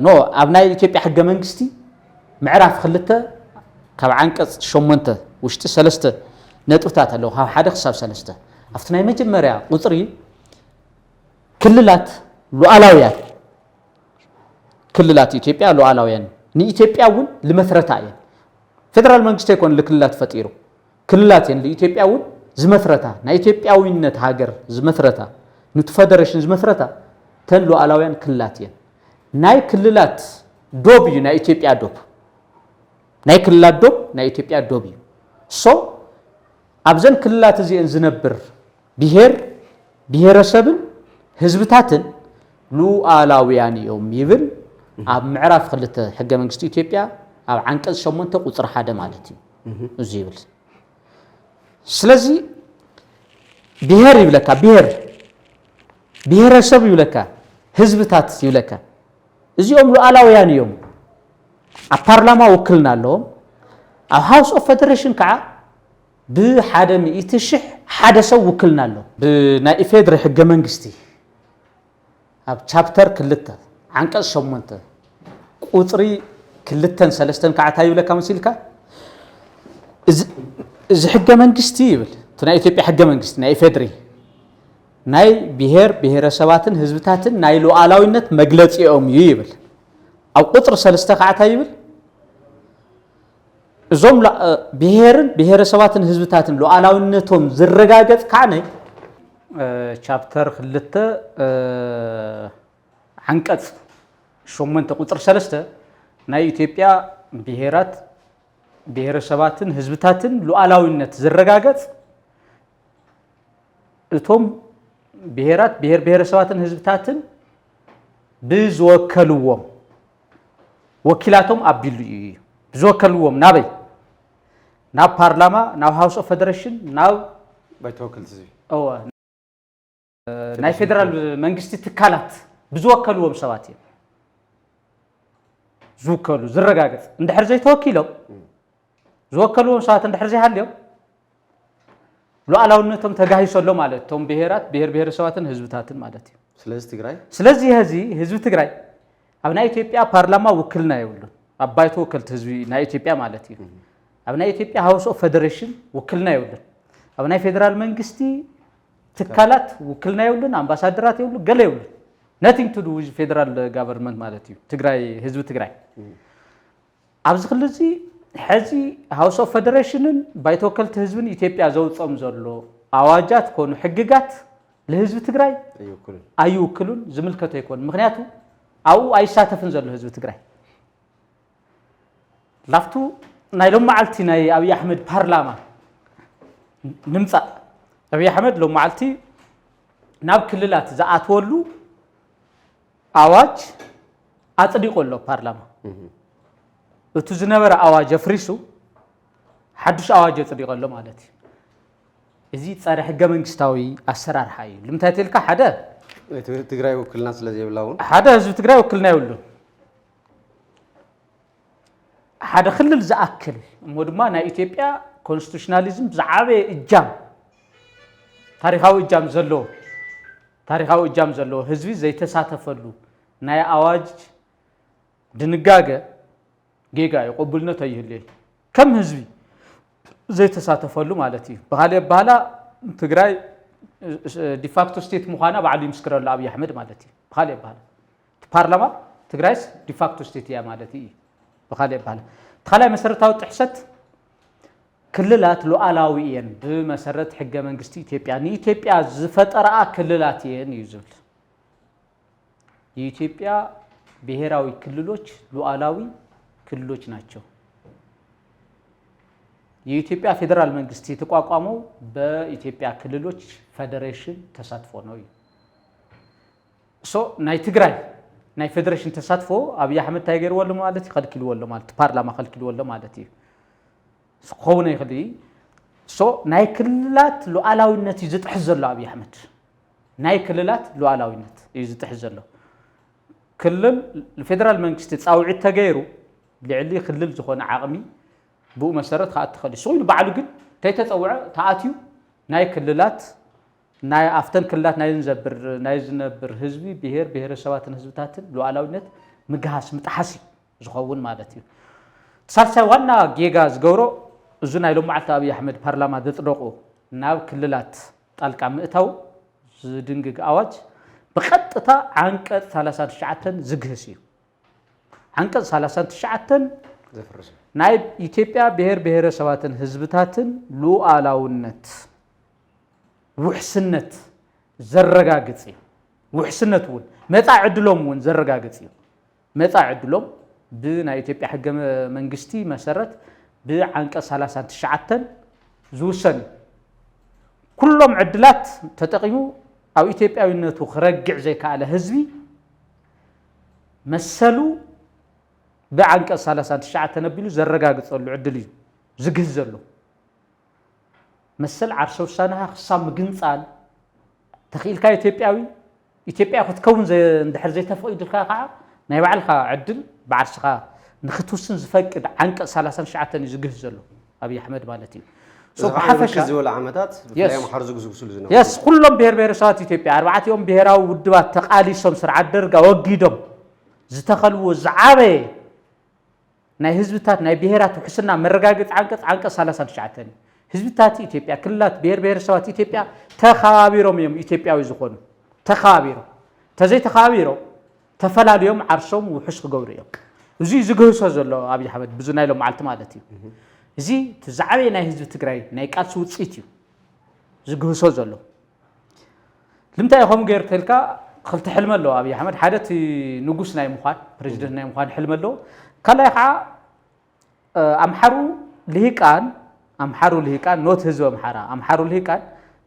ኖ ኣብ ናይ ኢትዮጵያ ሕገ መንግስቲ ምዕራፍ ክልተ ካብ ዓንቀፅ ሸሞንተ ውሽጢ ሰለስተ ነጥብታት ኣለዉ፣ ካብ ሓደ ክሳብ ሰለስተ። ኣብቲ ናይ መጀመርያ ቁፅሪ ክልላት ሉዓላውያን፣ ክልላት ኢትዮጵያ ሉዓላውያን፣ ንኢትዮጵያ እውን ልመስረታ እየን። ፌደራል መንግስቲ ኣይኮን ልክልላት ፈጢሩ፣ ክልላት እየን ልኢትዮጵያ እውን ዝመስረታ፣ ናይ ኢትዮጵያዊነት ሃገር ዝመስረታ፣ ንቲ ፈደሬሽን ዝመስረታ ተን ሉዓላውያን ክልላት እየን። ናይ ክልላት ዶብ እዩ ናይ ኢትዮጵያ ዶብ። ናይ ክልላት ዶብ ናይ ኢትዮጵያ ዶብ እዩ። ሶ ኣብዘን ክልላት እዚአን ዝነብር ብሄር፣ ብሄረሰብን ህዝብታትን ሉዓላውያን እዮም ይብል ኣብ ምዕራፍ ክልተ ሕገ መንግስቲ ኢትዮጵያ ኣብ ዓንቀፅ ሸሞንተ ቁፅሪ ሓደ ማለት እዩ። እዚ ይብል። ስለዚ ብሄር ይብለካ፣ ብሄር፣ ብሄረሰብ ይብለካ፣ ህዝብታት ይብለካ። እዚኦም ሉዓላውያን እዮም። ኣብ ፓርላማ ውክልና ኣለዎም። ኣብ ሃውስ ኦፍ ፈደሬሽን ከዓ ብሓደ ሚእቲ ሽሕ ሓደ ሰብ ውክልና ኣሎ። ብናይ ኢፌድሪ ሕገ መንግስቲ ኣብ ቻፕተር ክልተ ዓንቀፅ ሸሞንተ ቁፅሪ ክልተን ሰለስተን ከዓ እንታይ ይብለካ መሲልካ? እዚ ሕገ መንግስቲ ይብል፣ እቲ ናይ ኢትዮጵያ ሕገ መንግስቲ ናይ ኢፌድሪ ናይ ብሄር ብሄረሰባትን ህዝብታትን ናይ ሉዓላዊነት መግለፂኦም እዩ ይብል። ኣብ ቁፅሪ ሰለስተ ከዓ እንታይ ይብል? እዞም ብሄርን ብሄረሰባትን ህዝብታትን ሉዓላዊነቶም ዝረጋገፅ ከዓ ናይ ቻፕተር ክልተ ዓንቀፅ ሸሞንተ ቁፅሪ ሰለስተ ናይ ኢትዮጵያ ብሄራት ብሄረሰባትን ህዝብታትን ሉዓላዊነት ዝረጋገፅ እቶም ብሄራት ብሄር ብሄረሰባትን ህዝብታትን ብዝወከልዎም ወኪላቶም ኣቢሉ እዩ። ብዝወከልዎም ናበይ? ናብ ፓርላማ፣ ናብ ሃውስ ኦፍ ፈደሬሽን፣ ናብ ባይቶ ወከልቲ ህዝቢ። እወ፣ ናይ ፌደራል መንግስቲ ትካላት ብዝወከልዎም ሰባት እዮም ዝውከሉ። ዝረጋገፅ እንድሕር ዘይተወኪሎም ዝወከልዎም ሰባት እንድሕር ዘይሃልዮም ሉዓላውነቶም ተጋሂሶ ኣሎ ማለት እቶም ብሄራት ብሄር ብሄረሰባትን ህዝብታትን ማለት እዩ። ስለዚ ትግራይ ስለዚ ህዚ ህዝቢ ትግራይ ኣብ ናይ ኢትዮጵያ ፓርላማ ውክልና የብሉን። ኣብ ባይቶ ወከልቲ ህዝቢ ናይ ኢትዮጵያ ማለት እዩ። ኣብ ናይ ኢትዮጵያ ሃውስ ኦፍ ፈደሬሽን ውክልና የብሉን። ኣብ ናይ ፌደራል መንግስቲ ትካላት ውክልና የብሉን። ኣምባሳደራት የብሉ፣ ገለ የብሉ። Nothing to do with federal government ማለት እዩ። ትግራይ ህዝቢ ትግራይ ኣብዚ ክልል እዚ ሕዚ ሃውስ ኦፍ ፈደሬሽንን ባይቶ ወከልቲ ህዝብን ኢትዮጵያ ዘውፅኦም ዘሎ ኣዋጃት ኮኑ ሕግጋት ንህዝቢ ትግራይ ኣይውክሉን። ኣይውክሉን፣ ዝምልከቶ ኣይኮኑን። ምክንያቱ ኣብኡ ኣይሳተፍን ዘሎ ህዝቢ ትግራይ። ላፍቱ ናይ ሎም መዓልቲ ናይ ኣብይ ኣሕመድ ፓርላማ ንምፃእ። ኣብይ ኣሕመድ ሎም መዓልቲ ናብ ክልላት ዝኣትወሉ ኣዋጅ ኣፅዲቑ ኣሎ ፓርላማ። እቱ ዝነበረ ኣዋጅ ኣፍሪሱ ሓዱሽ ኣዋጅ ኣፅዲቑ ኣሎ ማለት እዩ። እዚ ፀረ ሕገ መንግስታዊ ኣሰራርሓ እዩ። ልምንታይ ተልካ ሓደ ትግራይ ውክልና ስለ ዘይብላ እውን ሓደ ህዝቢ ትግራይ ውክልና የብሉን። ሓደ ክልል ዝኣክል እሞ ድማ ናይ ኢትዮጵያ ኮንስቲቱሽናሊዝም ዝዓበየ እጃም ታሪካዊ እጃም ዘለዎ ታሪካዊ እጃም ዘለዎ ህዝቢ ዘይተሳተፈሉ ናይ ኣዋጅ ድንጋገ ጌጋ እዩ፣ ቅቡልነት ኣይህልዮ። ከም ህዝቢ ዘይተሳተፈሉ ማለት እዩ። ብካሊእ ኣባህላ ትግራይ ዲፋክቶ ስቴት ምዃና ባዕሉ ይምስክረሉ ኣብይ ኣሕመድ ማለት እዩ። ብካሊእ ኣባህላ እቲ ፓርላማ ትግራይስ ዲፋክቶ ስቴት እያ ማለት እዩ። ብካሊእ ኣባህላ እቲ ካልኣይ መሰረታዊ ጥሕሰት ክልላት ሉዓላዊ እየን ብመሰረት ሕገ መንግስቲ ኢትዮጵያ ንኢትዮጵያ ዝፈጠረኣ ክልላት እየን እዩ ዝብል። የኢትዮጵያ ብሄራዊ ክልሎች ሉዓላዊ ክልሎች ናቸው። የኢትዮጵያ ፌዴራል መንግስት የተቋቋመው በኢትዮጵያ ክልሎች ፌዴሬሽን ተሳትፎ ነው እዩ። ሶ ናይ ትግራይ ናይ ፌዴሬሽን ተሳትፎ ኣብይ ኣሕመድ እንታይ ገይርዎ ኣሎ ማለት እዩ? ከልኪልዎ ኣሎ ማለት ፓርላማ ከልኪልዎ ኣሎ ማለት እዩ። ክኸውን ይኽእል እዩ። ሶ ናይ ክልላት ሉዓላዊነት እዩ ዝጥሕስ ዘሎ ኣብይ ኣሕመድ ናይ ክልላት ሉዓላዊነት እዩ ዝጥሕስ ዘሎ። ክልል ፌደራል መንግስቲ ፃውዒት ተገይሩ ልዕሊ ክልል ዝኾነ ዓቕሚ ብኡ መሰረት ክኣቲ ይኽእል እዩ። ስቕ ኢሉ ባዕሉ ግን ከይተፀውዐ ተኣትዩ ናይ ክልላት ናይ ኣብተን ክልላት ናይ ዝነብር ናይ ዝነብር ህዝቢ ብሄር ብሄረሰባትን ህዝብታትን ሉዓላዊነት ምግሃስ ምጥሓስ እዩ ዝኸውን ማለት እዩ። ሳልሳይ ዋና ጌጋ ዝገብሮ እዚ ናይ ሎማዓልቲ ኣብይ ኣሕመድ ፓርላማ ዘፅደቑ ናብ ክልላት ጣልቃ ምእታው ዝድንግግ ኣዋጅ ብቐጥታ ዓንቀፅ ሰላሳን ትሽዓተን ዝግህስ እዩ። ዓንቀፅ ሰላሳን ትሽዓተን ዘፍርስ ናይ ኢትዮጵያ ብሄር ብሄረሰባትን ህዝብታትን ሉኣላውነት ውሕስነት ዘረጋግፅ እዩ። ውሕስነት እውን መፃኢ ዕድሎም እውን ዘረጋግፅ እዩ። መፃኢ ዕድሎም ብናይ ኢትዮጵያ ሕገ መንግስቲ መሰረት ብዓንቀፅ ሰላሳን ትሽዓተን ዝውሰን እዩ። ኩሎም ዕድላት ተጠቂሙ ኣብ ኢትዮጵያዊነቱ ክረግዕ ዘይከኣለ ህዝቢ መሰሉ ብዓንቀፅ ሰላሳን ትሽዓተን ኣቢሉ ዘረጋግፀሉ ዕድል እዩ ዝግህ ዘሎ። መሰል ዓርሰ ውሳነኻ ክሳብ ምግንፃል ተኽኢልካ ኢትዮጵያዊ ኢትዮጵያ ክትከውን ዘ- እንድሕር ዘይተፈቒዱልካ ከዓ ናይ ባዕልኻ ዕድል ብዓርስኻ ንክትውስን ዝፈቅድ ዓንቀፅ ሰላሳን ትሽዓተን እዩ ዝግህ ዘሎ ኣብይ ኣሕመድ ማለት እዩ። So እዚ ከዓ ብሓፈሻ ብርክት ዝበሉ ዓመታት ብፍላይ Yes. ኣምሓሩ ዝግዝግስሉ ዝነበሩ የስ ኩሎም ብሄር ብሄረሰባት ኢትዮጵያ ኣርባዕቲኦም ብሄራዊ ውድባት ተቓሊሶም ስርዓት ደርግ ኣወጊዶም ዝተኸልዎ ዝዓበየ ናይ ህዝብታት ናይ ብሄራት ውሕስና መረጋገፂ ዓንቀፅ ዓንቀፅ ሰላሳን ትሽዓተን እዩ። ህዝብታት ኢትዮጵያ ክልላት ብሄር ብሄረሰባት ኢትዮጵያ ተኸባቢሮም እዮም ኢትዮጵያዊ ዝኾኑ ተኸባቢሮም ተዘይተኸባቢሮም ተፈላልዮም ዓርሶም ውሑስ ክገብሩ እዮም። እዚ ዝግህሶ ዘሎ ኣብይ ኣሕመድ ብዙ ናይ ሎም መዓልቲ ማለት እዩ። እዚ እቲ ዝዓበየ ናይ ህዝቢ ትግራይ ናይ ቃልሲ ውፅኢት እዩ ዝግህሶ ዘሎ። ልምታይ ከምኡ ገይሩ ተልካ ክልተ ሕልሚ ኣለዎ ኣብይ ኣሕመድ ሓደ እቲ ንጉስ ናይ ምዃን ፕሬዚደንት ናይ ምዃን ሕልሚ ኣለዎ። ካልኣይ ከዓ ኣምሓሩ ልሂቃን ኣምሓሩ ልሂቃን ኖት ህዝቢ ኣምሓራ ኣምሓሩ ልሂቃን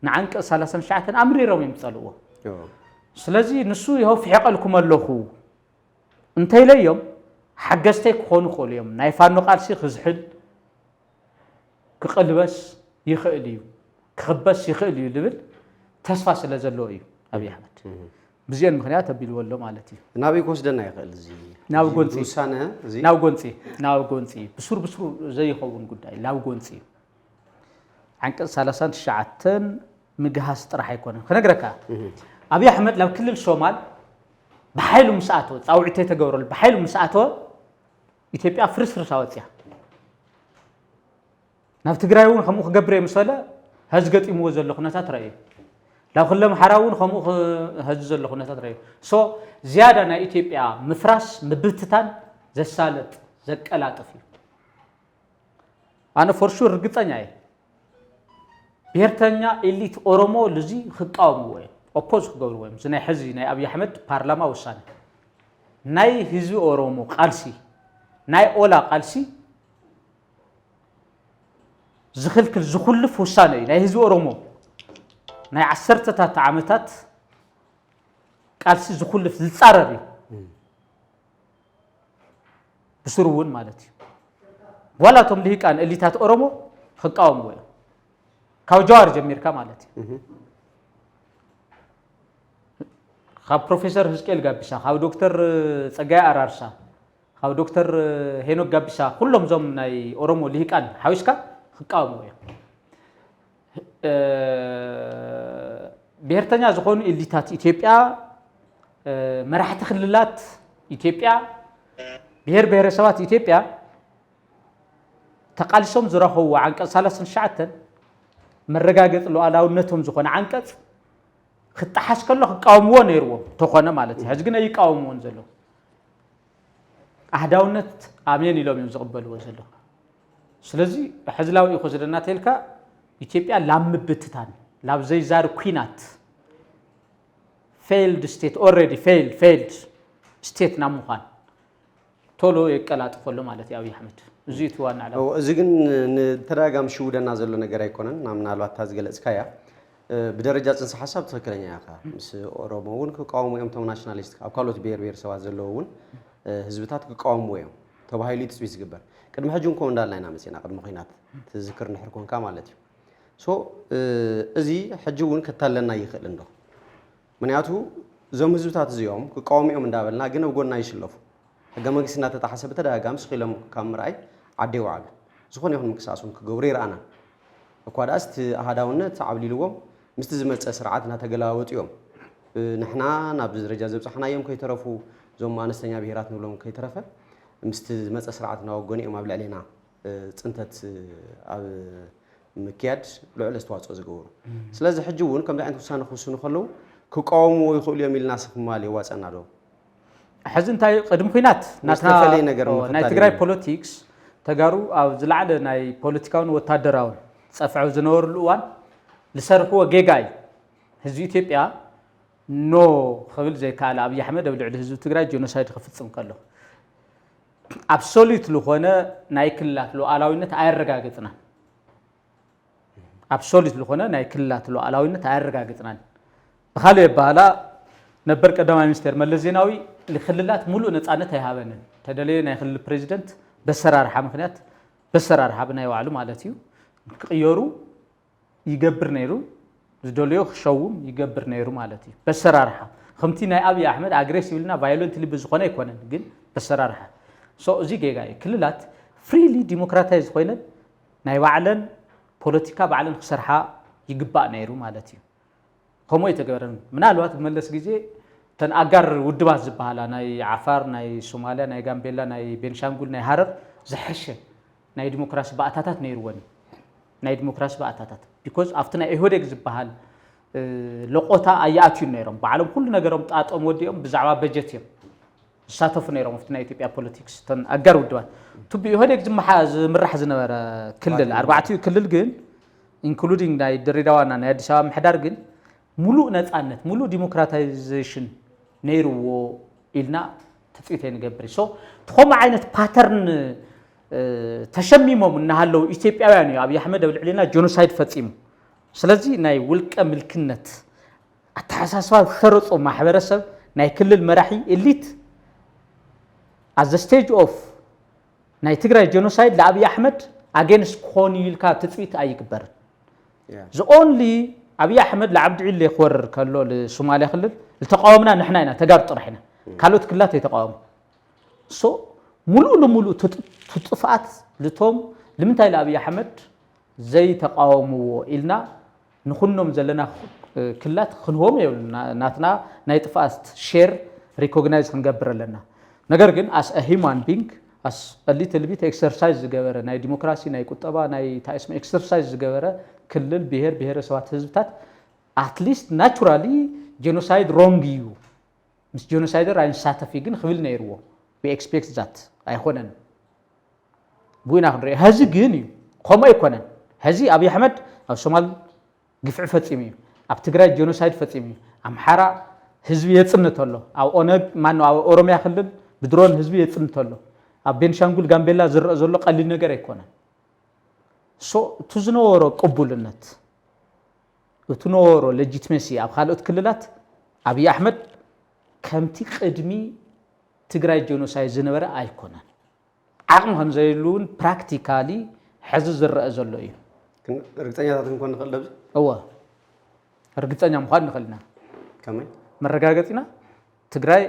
ንዓንቀፅ ሰላሳን ትሽዓተን ኣምሪሮም እዮም ዝፀልእዎ። ስለዚ ንሱ ይኸው ፍሒቐልኩም ኣለኹ እንተኢለዮም ሓገዝተይ ክኾኑ ይኽእሉ እዮም ናይ ፋኖ ቃልሲ ክዝሕል ክቕልበስ ይኽእል እዩ ክኽበስ ይኽእል እዩ ዝብል ተስፋ ስለ ዘለዎ እዩ ኣብይ ኣሕመድ ብዚአን ምኽንያት ኣቢልዎ ኣሎ ማለት እዩ። ናበይ ክወስደና ይኽእል እዚ ናብ እዚ ጎንፂ። ውሳነ እዚ ናብ ጎንፂ ናብ ጎንፂ ብሱር ብሱር ዘይኸውን ጉዳይ ናብ ጎንፂ እዩ። ዓንቀፅ ሰላሳን ትሽዓተን ምግሃስ ጥራሕ ኣይኮነን ክነግረካ ኣብይ ኣሕመድ ናብ ክልል ሶማል ብሓይሉ ምስ ኣተወ ፃውዒት ተገብረሉ ብሓይሉ ምስ ኣተወ ኢትዮጵያ ፍርስርስ ኣወፅያ ናብ ትግራይ እውን ከምኡ ክገብር እየ ምስ በለ ሀዚ ገጢምዎ ዘሎ ኩነታት ረእዩ ናብ ክልል ኣምሓራ እውን ከምኡ ክ- ሀዚ ዘሎ ኩነታት ረእዩ so ዝያዳ ናይ ኢትዮጵያ ምፍራስ ምብትታን ዘሳለጥ ዘቀላጥፍ እዩ ኣነ for sure ርግፀኛ እየ ብሄርተኛ ኤሊት ኦሮሞ ልዚ ክቃወምዎ እዮም ኦፖዝ ክገብርዎ እዮም እዚ ናይ ሕዚ ናይ ኣብይ ኣሕመድ ፓርላማ ውሳነ ናይ ህዝቢ ኦሮሞ ቃልሲ ናይ ኦላ ቃልሲ ዝኽልክል ዝኹልፍ ውሳነ እዩ ናይ ህዝቢ ኦሮሞ ናይ ዓሰርተታት ዓመታት ቃልሲ ዝኹልፍ ዝፃረር እዩ ብስሩ እውን ማለት እዩ ዋላ እቶም ልሂቃን እሊታት ኦሮሞ ክቃወምዎ እዮም ካብ ጀዋር ጀሚርካ ማለት እዩ ካብ ፕሮፌሰር ህዝቅኤል ጋቢሳ፣ ካብ ዶክተር ጸጋይ ኣራርሳ፣ ካብ ዶክተር ሄኖክ ጋቢሳ፣ ኩሎም ዞም ናይ ኦሮሞ ልሂቃን ሓዊስካ ክቃወሙ እዮም። ብሔርተኛ ዝኾኑ ኢሊታት ኢትዮጵያ፣ መራሕቲ ክልላት ኢትዮጵያ፣ ብሔር ብሔረሰባት ኢትዮጵያ ተቃሊሶም ዝረኸቡ ዓንቀፅ ሰላሳ ትሽዓተ መረጋገፂ ሉዓላውነቶም ዝኾነ ዓንቀፅ ክጠሓስ ከሎ ክቃወምዎ ነይርዎም ተኾነ ማለት እዩ። ሕዚ ግን ኣይቃወምዎን ዘለዉ። ኣህዳውነት ኣሜን ኢሎም እዮም ዝቕበልዎ ዘለዉ። ስለዚ ሕዚ ላው ኢኹ ዝደና ተልካ ኢትዮጵያ ላብ ምብትታን ላብ ዘይዛር ኲናት failed state already failed failed state ናብ ምዃን ቶሎ የቀላጥፈሉ ማለት እዩ ኣብይ ኣሕመድ። እዚ እቲ ዋና ዕላማ። እዚ ግን ንተደጋጋሚ ሽውደና ዘሎ ነገር ኣይኮነን። ምናልባት እታ ዝገለፅካያ ብደረጃ ፅንሰ ሓሳብ ትኽክለኛ ኢኻ። ምስ ኦሮሞ እውን ክቃወሙ እዮም እቶም ናሽናሊስት፣ ኣብ ካልኦት ብሔር ብሔረሰባት ዘለዉ እውን ህዝብታት ክቃወምዎ እዮም ተባሂሉ እዩ ትፅቢት ዝግበር። ቅድሚ ሕጂ እውን ከምኡ እንዳልና ኢና መፂና፣ ቅድሚ ኹናት ትዝክር እንድሕር ኮንካ ማለት እዩ። ሶ እዚ ሕጂ እውን ከታለና ይኽእል እንዶ? ምክንያቱ እዞም ህዝብታት እዚኦም ክቃወሙ እዮም እንዳበልና ግን ኣብ ጎና ይሽለፉ። ሕገ መንግስቲ እናተጣሓሰ ብተደጋጋሚ ስኺሎም ካብ ምርኣይ ዓዲ ይውዓሉ። ዝኾነ ይኹን ምንቅስቃስ እውን ክገብሩ ይረኣና። እኳ ደኣስ እቲ ኣሃዳውነት ዓብሊልዎም ምስቲ ዝመፀ ስርዓት እናተገለባበጡ እዮም። ንሕና ናብዚ ደረጃ ዘብፃሕናዮም ከይተረፉ፣ እዞም ኣነስተኛ ብሄራት ንብሎም ከይተረፈ ምስቲ ዝመፀ ስርዓት እናወገኑ እዮም ኣብ ልዕሌና ፅንተት ኣብ ምክያድ ልዑል ኣስተዋፅኦ ዝገብሩ። ስለዚ ሕጂ እውን ከምዚ ዓይነት ውሳነ ክውስኑ ከለዉ ክቃወምዎ ይኽእሉ እዮም ኢልና ስክማል የዋፀና ዶ? ሕዚ እንታይ ቅድሚ ኩናት ናትና ዝተፈለየ ነገር ናይ ምኽታል ትግራይ ኢና። ፖለቲክስ ተጋሩ ኣብ ዝለዓለ ናይ ፖለቲካውን ወታደራውን ፀፍዐ ዝነበርሉ እዋን ዝሰርሕዎ ጌጋ እዩ። ህዝቢ ኢትዮጵያ ኖ ክብል ዘይከኣለ ኣብይ ኣሕመድ ኣብ ልዕሊ ህዝቢ ትግራይ ጀኖሳይድ ክፍፅም ከሎ ኣብሶሉት ዝኾነ ናይ ክልላት ሉዓላዊነት ኣየረጋገፅናን። ኣብሶሉት ዝኾነ ናይ ክልላት ሉዓላዊነት ኣየረጋገፅናን። ብኻልእ ኣበሃህላ ነበር ቀዳማይ ሚኒስቴር መለስ ዜናዊ ንክልላት ሙሉእ ነፃነት ኣይሃበንን። ተደለየ ናይ ክልል ፕሬዚደንት በሰራርሓ ምክንያት በሰራርሓ ብናይ ባዕሉ ማለት እዩ ክቕየሩ ይገብር ነይሩ። ዝደልዮ ክሸውም ይገብር ነይሩ ማለት እዩ በሰራርሓ። ከምቲ ናይ ኣብይ ኣሕመድ ኣግሬሲቭ ኢልና ቫዮለንትሊ ብዝኾነ ኣይኮነን ግን በሰራርሓ። ሶ እዚ ጌጋ እዩ። ክልላት ፍሪሊ ዲሞክራታይዝ ኮይነን ናይ ባዕለን ፖለቲካ ባዕለን ክሰርሓ ይግባእ ነይሩ ማለት እዩ። ከምኡ ኣይተገበረን። ምናልባት ብመለስ ግዜ እተን ኣጋር ውድባት ዝበሃላ ናይ ዓፋር፣ ናይ ሶማልያ፣ ናይ ጋምቤላ፣ ናይ ቤንሻንጉል፣ ናይ ሃረር ዝሐሸ ናይ ዲሞክራሲ ባእታታት ነይርወን እዩ። ናይ ዲሞክራሲ ባእታታት ቢኮዝ ኣብቲ ናይ ኢህወዴግ ዝበሃል ለቆታ ኣይኣትዩን ነይሮም። ባዕሎም ኩሉ ነገሮም ጣጦም ወዲኦም ብዛዕባ በጀት እዮም ዝሳተፉ ነይሮም ኣብቲ ናይ ኢትዮጵያ ፖለቲክስ እተን ኣጋር ውድባት። ቱ ብኢህወዴግ ዝመሓ- ዝምራሕ ዝነበረ ክልል ኣርባዕቲኡ ክልል ግን ኢንክሉዲንግ ናይ ድሬዳዋና ናይ ኣዲስ ኣበባ ምሕዳር ግን ሙሉእ ነፃነት ሙሉእ ዲሞክራታይዜሽን ነይርዎ ኢልና ትፅቢት ኣይንገብር። ሶ ትኸምኡ ዓይነት ፓተርን ተሸሚሞም እናሃለዉ ኢትዮጵያውያን እዩ ኣብይ ኣሕመድ ኣብ ልዕሊና ጀኖሳይድ ፈፂሙ። ስለዚ ናይ ውልቀ ምልክነት ኣተሓሳስባ ዝሰረፆ ማሕበረሰብ ናይ ክልል መራሒ ኤሊት ኣዘ ስቴጅ ኦፍ ናይ ትግራይ ጀኖሳይድ ንኣብይ ኣሕመድ ኣጌንስት ክኾን እዩ ኢልካ ትፅቢት ኣይግበርን። Yeah. The only ኣብይ ኣሕመድ ንዓብዲ ዒሌ ክወርር ከሎ ንሶማልያ ክልል ዝተቃወምና ንሕና ኢና፣ ተጋሩ ጥራሕ ኢና። ካልኦት ክልላት ኣይተቃወሙ። ሶ ሙሉእ ንሙሉእ እቲ ጥፍኣት ልቶም ንምንታይ ንኣብይ ኣሕመድ ዘይተቃወምዎ ኢልና ንኹኖም ዘለና ክልላት ክንህቦም የብሉና። ናትና ናይ ጥፍኣት ሼር ሪኮግናይዝ ክንገብር ኣለና። ነገር ግን as a human being as a little bit exercise ዝገበረ ናይ ዲሞክራሲ ናይ ቁጠባ ናይ ታይስም ኤክሰርሳይዝ ዝገበረ ክልል ብሄር ብሄረሰባት ህዝብታት at least naturally genocide wrong እዩ ምስ ጀኖሳይደር ኣይንሳተፍ ግን ክብል ነይርዎ። We expect that ኣይኮነን ቡና ክንሪኦ። ሀዚ ግን እዩ ከምኡ ኣይኮነን። ሀዚ ኣብይ ኣሕመድ ኣብ ሶማል ግፍዒ ፈፂሙ እዩ። ኣብ ትግራይ ጀኖሳይድ ፈፂሙ እዩ። ኣምሓራ ህዝቢ የፅንት ኣሎ። ኣብ ኦነግ ማነው ኣብ ኦሮሚያ ክልል ብድሮን ህዝቢ የፅንት ኣሎ። ኣብ ቤንሻንጉል ጋምቤላ ዝረአ ዘሎ ቀሊል ነገር ኣይኮነን። ሶ እቲ ዝነበሮ ቅቡልነት እቲ ነበሮ ሌጂትመሲ ኣብ ካልኦት ክልላት ኣብይ ኣሕመድ ከምቲ ቅድሚ ትግራይ ጀኖሳይድ ዝነበረ ኣይኮነን። ዓቕሚ ከም ዘየሉ እውን ፕራክቲካሊ ሕዚ ዝረአ ዘሎ እዩ። ግን ርግፀኛታት ክንኮን ንኽእል ኣብዚ እወ ርግፀኛ ምዃን ንኽእል ኢና። ከመይ መረጋገፂና ትግራይ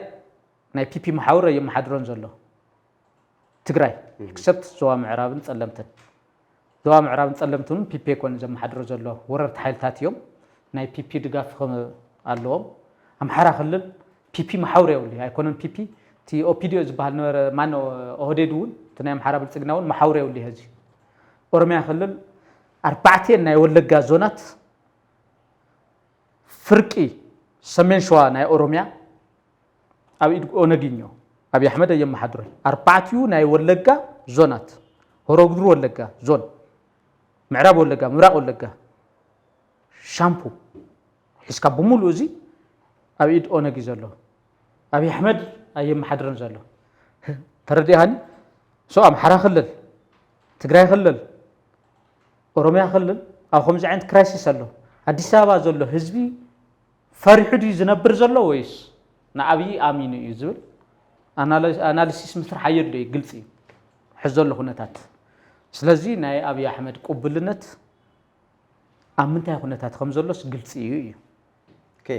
ናይ ፒፒ መሓውር የመሓድሮን ዘሎ ትግራይ፣ except ዞባ ምዕራብን ፀለምትን። ዞባ ምዕራብን ፀለምትን እውን ፒፒ ኣይኮነን ዘመሓድሮ ዘሎ፣ ወረርቲ ሓይልታት እዮም። ናይ ፒፒ ድጋፍ ከ-፣ ኣለዎም። ኣምሓራ ክልል ፒፒ መሓውር የብሉ፣ ኣይኮነን ፒፒ፣ እቲ ኦፒዲዮ ዝበሃል ነበረ፣ ማነው፣ ኦህዴድ እውን፣ እቲ ናይ ኣምሓራ ብልፅግና እውን መሓውር የብሉ። ሕዚ ኦሮሚያ ክልል ኣርባዕቴን ናይ ወለጋ ዞናት ፍርቂ ሰሜን ሸዋ ናይ ኦሮሚያ ኣብ ኢድ ኦነግ እዩ። ኣብይ ኣሕመድ ኣየመሓድሮን። ኣርባዕቲኡ ናይ ወለጋ ዞናት፣ ሆሮ ጉድሩ ወለጋ ዞን፣ ምዕራብ ወለጋ፣ ምብራቕ ወለጋ፣ ሻምፑ ሒዝካ ብምሉእ እዚ ኣብ ኢድ ኦነግ እዩ ዘሎ። ኣብይ ኣሕመድ ኣየመሓድረን ዘሎ። ተረዲኣኒ? ሶ ኣምሓራ ክልል፣ ትግራይ ክልል፣ ኦሮሚያ ክልል ኣብ ከምዚ ዓይነት ክራይሲስ ኣሎ። ኣዲስ ኣበባ ዘሎ ህዝቢ ፈሪሑ ድዩ ዝነብር ዘሎ ወይስ ንኣብይ ኣሚኑ እዩ ዝብል ኣናሊ-፣ ኣናሊሲስ ምስራሕ ኣየድልዮ እዩ፣ ግልፂ እዩ ሕዚ ዘሎ ኩነታት። ስለዚ ናይ ኣብይ ኣሕመድ ቅቡልነት ኣብ ምንታይ ኩነታት ከም ዘሎስ ግልፂ እዩ እዩ። ኦኬ፣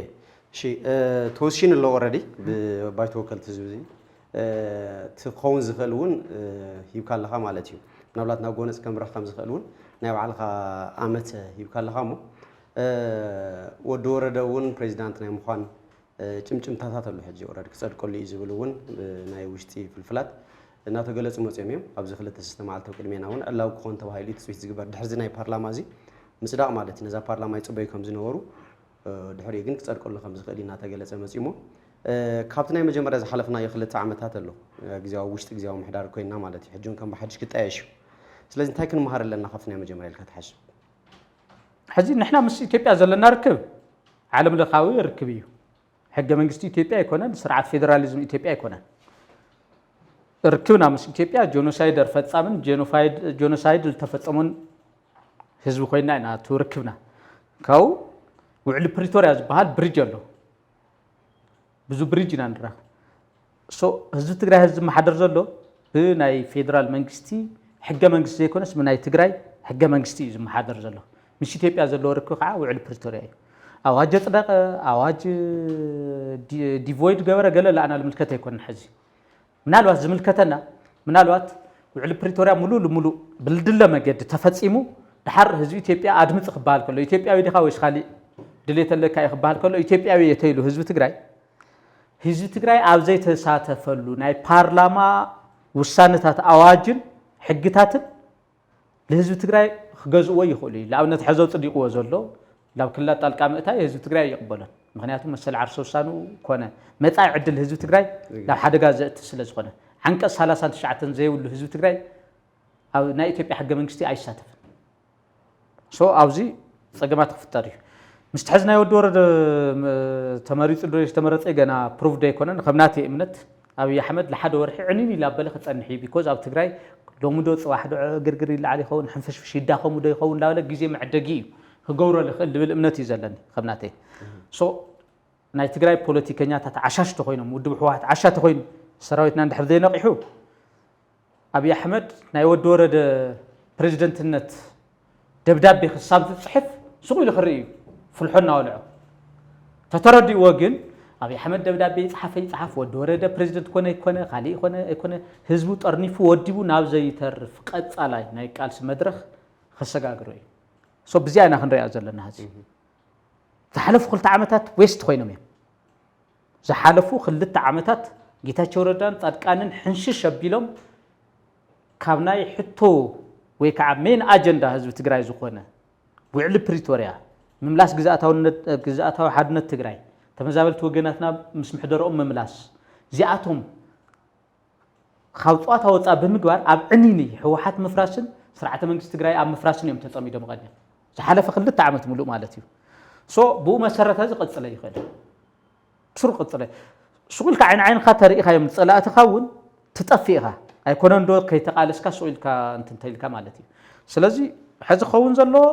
እሺ፣ እ፣ ተወሲኑ ኣሎ ኦልሬዲ ብባይቶ ወከልቲ ህዝቢ። እዚ፣ እ፣ እቲ ክኸውን ዝኽእል እውን፣ እ፣ ሂብካ ኣለኻ ማለት እዩ። ምናልባት ናብ ጎነፅ ከምርሕ ከም ዝኽእል እውን ናይ ባዕልኻ ኣመት ሂብካ ኣለኻ እሞ፣ እ፣ ወዲ ወረደ እውን ፕሬዚዳንት ናይ ምዃን፣ እ፣ ጭምጭምታታት ኣሎ። ሕጂ ኦልሬዲ ክፀድቀሉ እዩ ዝብል እውን፣ እ፣ ናይ ውሽጢ ፍልፍላት እናተገለፁ መፅዮም እዮም። ኣብዚ ክልተ ሰለስተ መዓልቲ ቅድሜና እውን ዕላዊ ክኾን ተባሂሉ እዩ ትፅቢት ዝግበር። ድሕሪ እዚ ናይ ፓርላማ እዚ ምፅዳቕ ማለት እዩ። ነዛ ፓርላማ ይፅበዩ ከም ዝነበሩ፣ እ፣ ድሕሪኡ ግን ክፀድቀሉ ከም ዝኽእል እዩ እናተገለፀ መፅዩ እሞ፣ እ፣ ካብቲ ናይ መጀመርያ ዝሓለፍናዮ ክልተ ዓመታት ኣሎ፣ እ፣ ግዜያዊ፣ ውሽጢ ግዜያዊ ምሕዳር ኮይንና ማለት እዩ። ሕጂ እውን ከም ብሓድሽ ክጣየሽ እዩ። ስለዚ እንታይ ክንመሃር ኣለና ካብቲ ናይ መጀመርያ ኢልካ ትሓስብ? ሕዚ ንሕና ምስ ኢትዮጵያ ዘለና ርክብ ዓለም ለኻዊ ርክብ እዩ። ሕገ መንግስቲ ኢትዮጵያ ኣይኮነን፣ ስርዓት ፌዴራሊዝም ኢትዮጵያ ኣይኮነን። ርክብና ምስ ኢትዮጵያ ጆኖሳይደር ፈጻምን ጆኖፋይድ-፣ ጆኖሳይድ ዝተፈጸሙን ህዝቢ ኮይና ኢና። እቲ ርክብና ካብኡ ውዕሊ ፕሪቶርያ ዝበሃል ብሪጅ ኣሎ። ብዙ ብሪጅ ኢና ንራኸብ። ሶ ህዝቢ ትግራይ ህዝቢ ዝመሓደር ዘሎ ብናይ ፌዴራል መንግስቲ ሕገ መንግስቲ ዘይኮነስ ብናይ ትግራይ ሕገ መንግስቲ እዩ ዝመሓደር ዘሎ። ምስ ኢትዮጵያ ዘለዎ ርክብ ከዓ ውዕሊ ፕሪቶርያ እዩ። ኣዋጅ ኣፅደቐ፣ ኣዋጅ ዲ-፣ ዲቮይድ ገበረ ገለ ለኣና ልምልከት ኣይኮነን። ሕዚ ምናልባት ዝምልከተና፣ ምናልባት ውዕሊ ፕሪቶርያ ሙሉእ ልሙሉእ ብልድለ መገዲ ተፈፂሙ ድሓር ህዝቢ ኢትዮጵያ ኣድምፂ ክበሃል ከሎ፣ ኢትዮጵያዊ ዲኻ ወይስ ካሊእ ድሌት ኣለካ እዩ ክበሃል ከሎ፣ ኢትዮጵያዊ እየ ተይሉ ህዝቢ ትግራይ፣ ህዝቢ ትግራይ ኣብ ዘይተሳተፈሉ ናይ ፓርላማ ውሳነታት ኣዋጅን ሕግታትን ንህዝቢ ትግራይ ክገዝእዎ ይኽእሉ እዩ። ንኣብነት ሕዚ ኣፅዲቕዎ ዘሎ ናብ ክልላት ጣልቃ ምእታይ ህዝቢ ትግራይ ኣይቕበሎን። ምኽንያቱ መሰል ዓርሰ ውሳንኡ ኮነ መፃኢ ዕድል ህዝቢ ትግራይ ናብ ሓደጋ ዘእቲ ስለ ዝኾነ፣ ዓንቀፅ ሰላሳን ትሽዓተን ዘይብሉ ህዝቢ ትግራይ ኣብ ናይ ኢትዮጵያ ሕገ መንግስቲ ኣይሳተፍን። ሶ ኣብዚ ፀገማት ክፍጠር እዩ። ምስቲ ሕዚ ናይ ወዲ ወረደ ም-፣ ተመሪፁ ዶ ዝተመረፀ ገና ፕሩቭድ ኣይኮነን። ከም ናተይ እምነት ኣብይ ኣሕመድ ንሓደ ወርሒ ዕንይንይ ላበለ ክፀንሕ እዩ። ቢኮዝ ኣብ ትግራይ ሎሚ ዶ ፅባሕ ዶ ግርግር ይለዓል ይኸውን፣ ሕንፍሽፍሽ ይዳኸሙ ዶ ይኸውን እንዳበለ ግዜ መዕደጊ እዩ ክገብሮ ዝኽእል ዝብል እምነት እዩ ዘለኒ ከም ናተይ። ሶ ናይ ትግራይ ፖለቲከኛታት ዓሻሽ ተኾይኖም፣ ውድብ ህወሓት ዓሻ ተኾይኑ፣ ሰራዊትና እንድሕር ዘይነቒሑ ኣብይ ኣሕመድ ናይ ወዲ ወረደ ፕሬዚደንትነት ደብዳቤ ክሳብ ዝፅሕፍ ስቕ ኢሉ ክርኢ እዩ፣ ፍልሖ እናወልዖ። ተተረዲእዎ ግን ኣብይ ኣሕመድ ደብዳቤ ይፅሓፈ ይፅሓፍ፣ ወዲ ወረደ ፕሬዚደንት ኮነ ይኮነ፣ ካሊእ ኮነ ኣይኮነ፣ ህዝቡ ጠርኒፉ ወዲቡ ናብ ዘይተርፍ ቀፃላይ ናይ ቃልሲ መድረኽ ከሰጋግሮ እዩ። ሶ ብዚኣ ኢና ክንሪኣ ዘለና። ሕዚ ዝሓለፉ ክልተ ዓመታት ዌስት ኮይኖም እዮም። ዝሓለፉ ክልተ ዓመታት ጌታቸው ረዳን ፃድቃንን ሕንሽሽ ኣቢሎም ካብ ናይ ሕቶ ወይ ከዓ ሜን ኣጀንዳ ህዝቢ ትግራይ ዝኾነ ውዕሊ ፕሪቶርያ፣ ምምላስ ግዝኣታውነት፣ ግዝኣታዊ ሓድነት ትግራይ፣ ተመዛበልቲ ወገናትና ምስ ምሕደረኦም ምምላስ፣ እዚኣቶም ካብ ፀዋታ ወፃእ ብምግባር ኣብ ዕንይንይ ህወሓት ምፍራስን ስርዓተ መንግስቲ ትግራይ ኣብ ምፍራስን እዮም ተፀሚዶም ቀንዮም። ዝሓለፈ ክልተ ዓመት ሙሉእ ማለት እዩ። ሶ ብኡ መሰረተ እዚ ቀፅለ ይኽእል። ብስሩ ቀፅለ። ስቕ ኢልካ ዓይኒ ዓይንኻ ተሪኢኻዮም ፀላእትኻ እውን ትጠፍእ ኢኻ። ኣይኮነን ዶ ከይተቓለስካ ስቕ ኢልካ እንትን ተኢልካ ማለት እዩ። ስለዚ ሕዚ ክኸውን ዘለዎ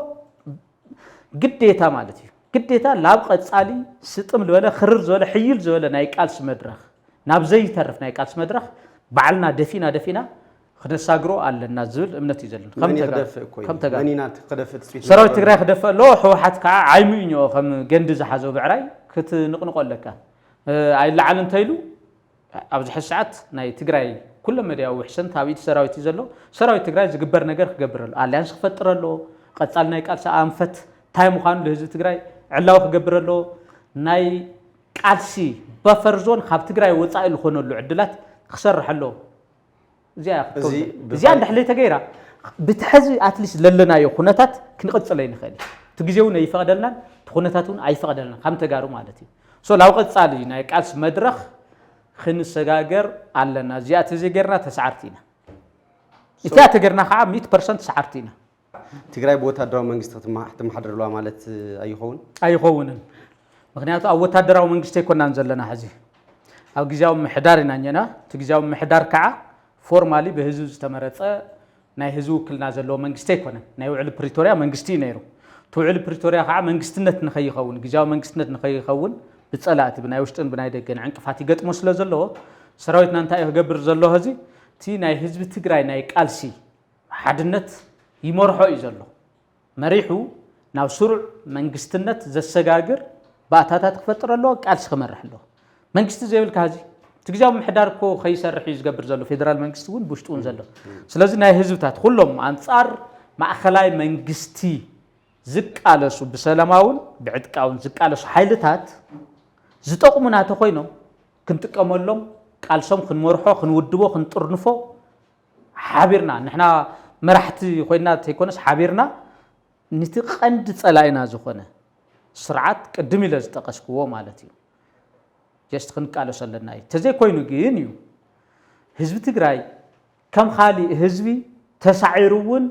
ግዴታ ማለት እዩ። ግዴታ ናብ ቀፃሊ ስጥም ዝበለ፣ ክርር ዝበለ፣ ሕይል ዝበለ ናይ ቃልሲ መድረኽ፣ ናብ ዘይተርፍ ናይ ቃልሲ መድረኽ ባዕልና ደፊእና ደፊእና ክነሳግሮ ኣለና ዝብል እምነት እዩ ዘለና። ከም መን እዩ ተጋ-፣ ክደፍእ እኮ እዩ? ከም ተጋ-፣ መን ኢና ክደፍእ ትፅቢት ሰራዊት ንገብር? ትግራይ ክደፍእ ኣለዎ፣ ህወሓት ከዓ ዓይሙ እዩ ንኦ ከም ገንዲ ዝሓዘው ብዕራይ ክትንቕንቆ ኣለካ። ኣይለዓል እንተኢሉ ኣብዚ ሕዚ ሰዓት ናይ ትግራይ ኩለ መዳያዊ ውሕሰንት ኣብ ኢድ ሰራዊት እዩ ዘሎ። ሰራዊት ትግራይ ዝግበር ነገር ክገብር ኣሎ፣ ኣልያንስ ክፈጥር ኣሎ፣ ቀፃሊ ናይ ቃልሲ ኣንፈት እንታይ ምዃኑ ንህዝቢ ትግራይ ዕላዊ ክገብር ኣሎ፣ ናይ ቃልሲ በፈር ዞን ካብ ትግራይ ወፃኢ ዝኾነሉ ዕድላት ክሰርሕ ኣሎ። እዚኣ ክትከውን እዚኣ እንድሕር ተገይራ ብትሐዚ ኣትሊስት ለለናዮ ኩነታት ክንቕፅል ኣይንኽእል። እቲ ግዜ እውን ኣይፈቕደልናን እቲ ኩነታት እውን ኣይፈቕደልናን ከም ተጋሩ ማለት እዩ። ሶ ናብ ቀፃሊ ናይ ቃልሲ መድረኽ ክንሰጋገር ኣለና። እዚኣ ተዘይገርና ተሰዓርቲ ኢና። እዚኣ ተገርና ከዓ ሚእቲ ፐርሰንት ተሰዓርቲ ኢና። ትግራይ ብወታደራዊ መንግስቲ ክትመሓደር ኣለዋ ማለት ኣይኸውን? ኣይኸውንን። ምክንያቱ ኣብ ወታደራዊ መንግስቲ ኣይኮናን ዘለና ሕዚ፣ ኣብ ግዜያዊ ምሕዳር ኢና እኛና። እቲ ግዜያዊ ምሕዳር ከዓ ፎርማሊ ብህዝቢ ዝተመረፀ ናይ ህዝቢ ውክልና ዘለዎ መንግስቲ ኣይኮነን። ናይ ውዕሊ ፕሪቶርያ መንግስቲ እዩ ነይሩ። እቲ ውዕሊ ፕሪቶርያ ከዓ መንግስትነት ንኸይኸውን፣ ግዜያዊ መንግስትነት ንኸይኸውን ብፀላእቲ ብናይ ውሽጥን ብናይ ደገን ዕንቅፋት ይገጥሞ ስለ ዘለዎ ሰራዊትና እንታይ እዩ ክገብር ዘሎ? ሕዚ እቲ ናይ ህዝቢ ትግራይ ናይ ቃልሲ ሓድነት ይመርሖ እዩ ዘሎ። መሪሑ ናብ ስሩዕ መንግስትነት ዘሰጋግር ባእታታት ክፈጥር ኣለዎ፣ ቃልሲ ክመርሕ ኣለዎ። መንግስቲ ዘይብልካ ሕዚ እቲ ግዜያዊ ምሕዳር እኮ ከይሰርሕ እዩ ዝገብር ዘሎ፣ ፌደራል መንግስቲ እውን ብውሽጡ እውን ዘሎ። ስለዚ ናይ ህዝብታት ኩሎም ኣንፃር ማእኸላይ መንግስቲ ዝቃለሱ፣ ብሰላማውን ብዕጥቃውን ዝቃለሱ ሓይልታት ዝጠቕሙና ተኮይኖም ክንጥቀመሎም፣ ቃልሶም ክንመርሖ፣ ክንውድቦ፣ ክንጥርንፎ ሓቢርና፣ ንሕና መራሕቲ ኮይና ተይኮነስ ሓቢርና ንቲ ቀንዲ ፀላኢና ዝኾነ ስርዓት ቅድም ኢለ ዝጠቀስክዎ ማለት እዩ just ክንቃለሶ ኣለና እዩ። ተዘይኮይኑ ግን እዩ ህዝቢ ትግራይ ከም ካሊእ ህዝቢ ተሳዒሩ እውን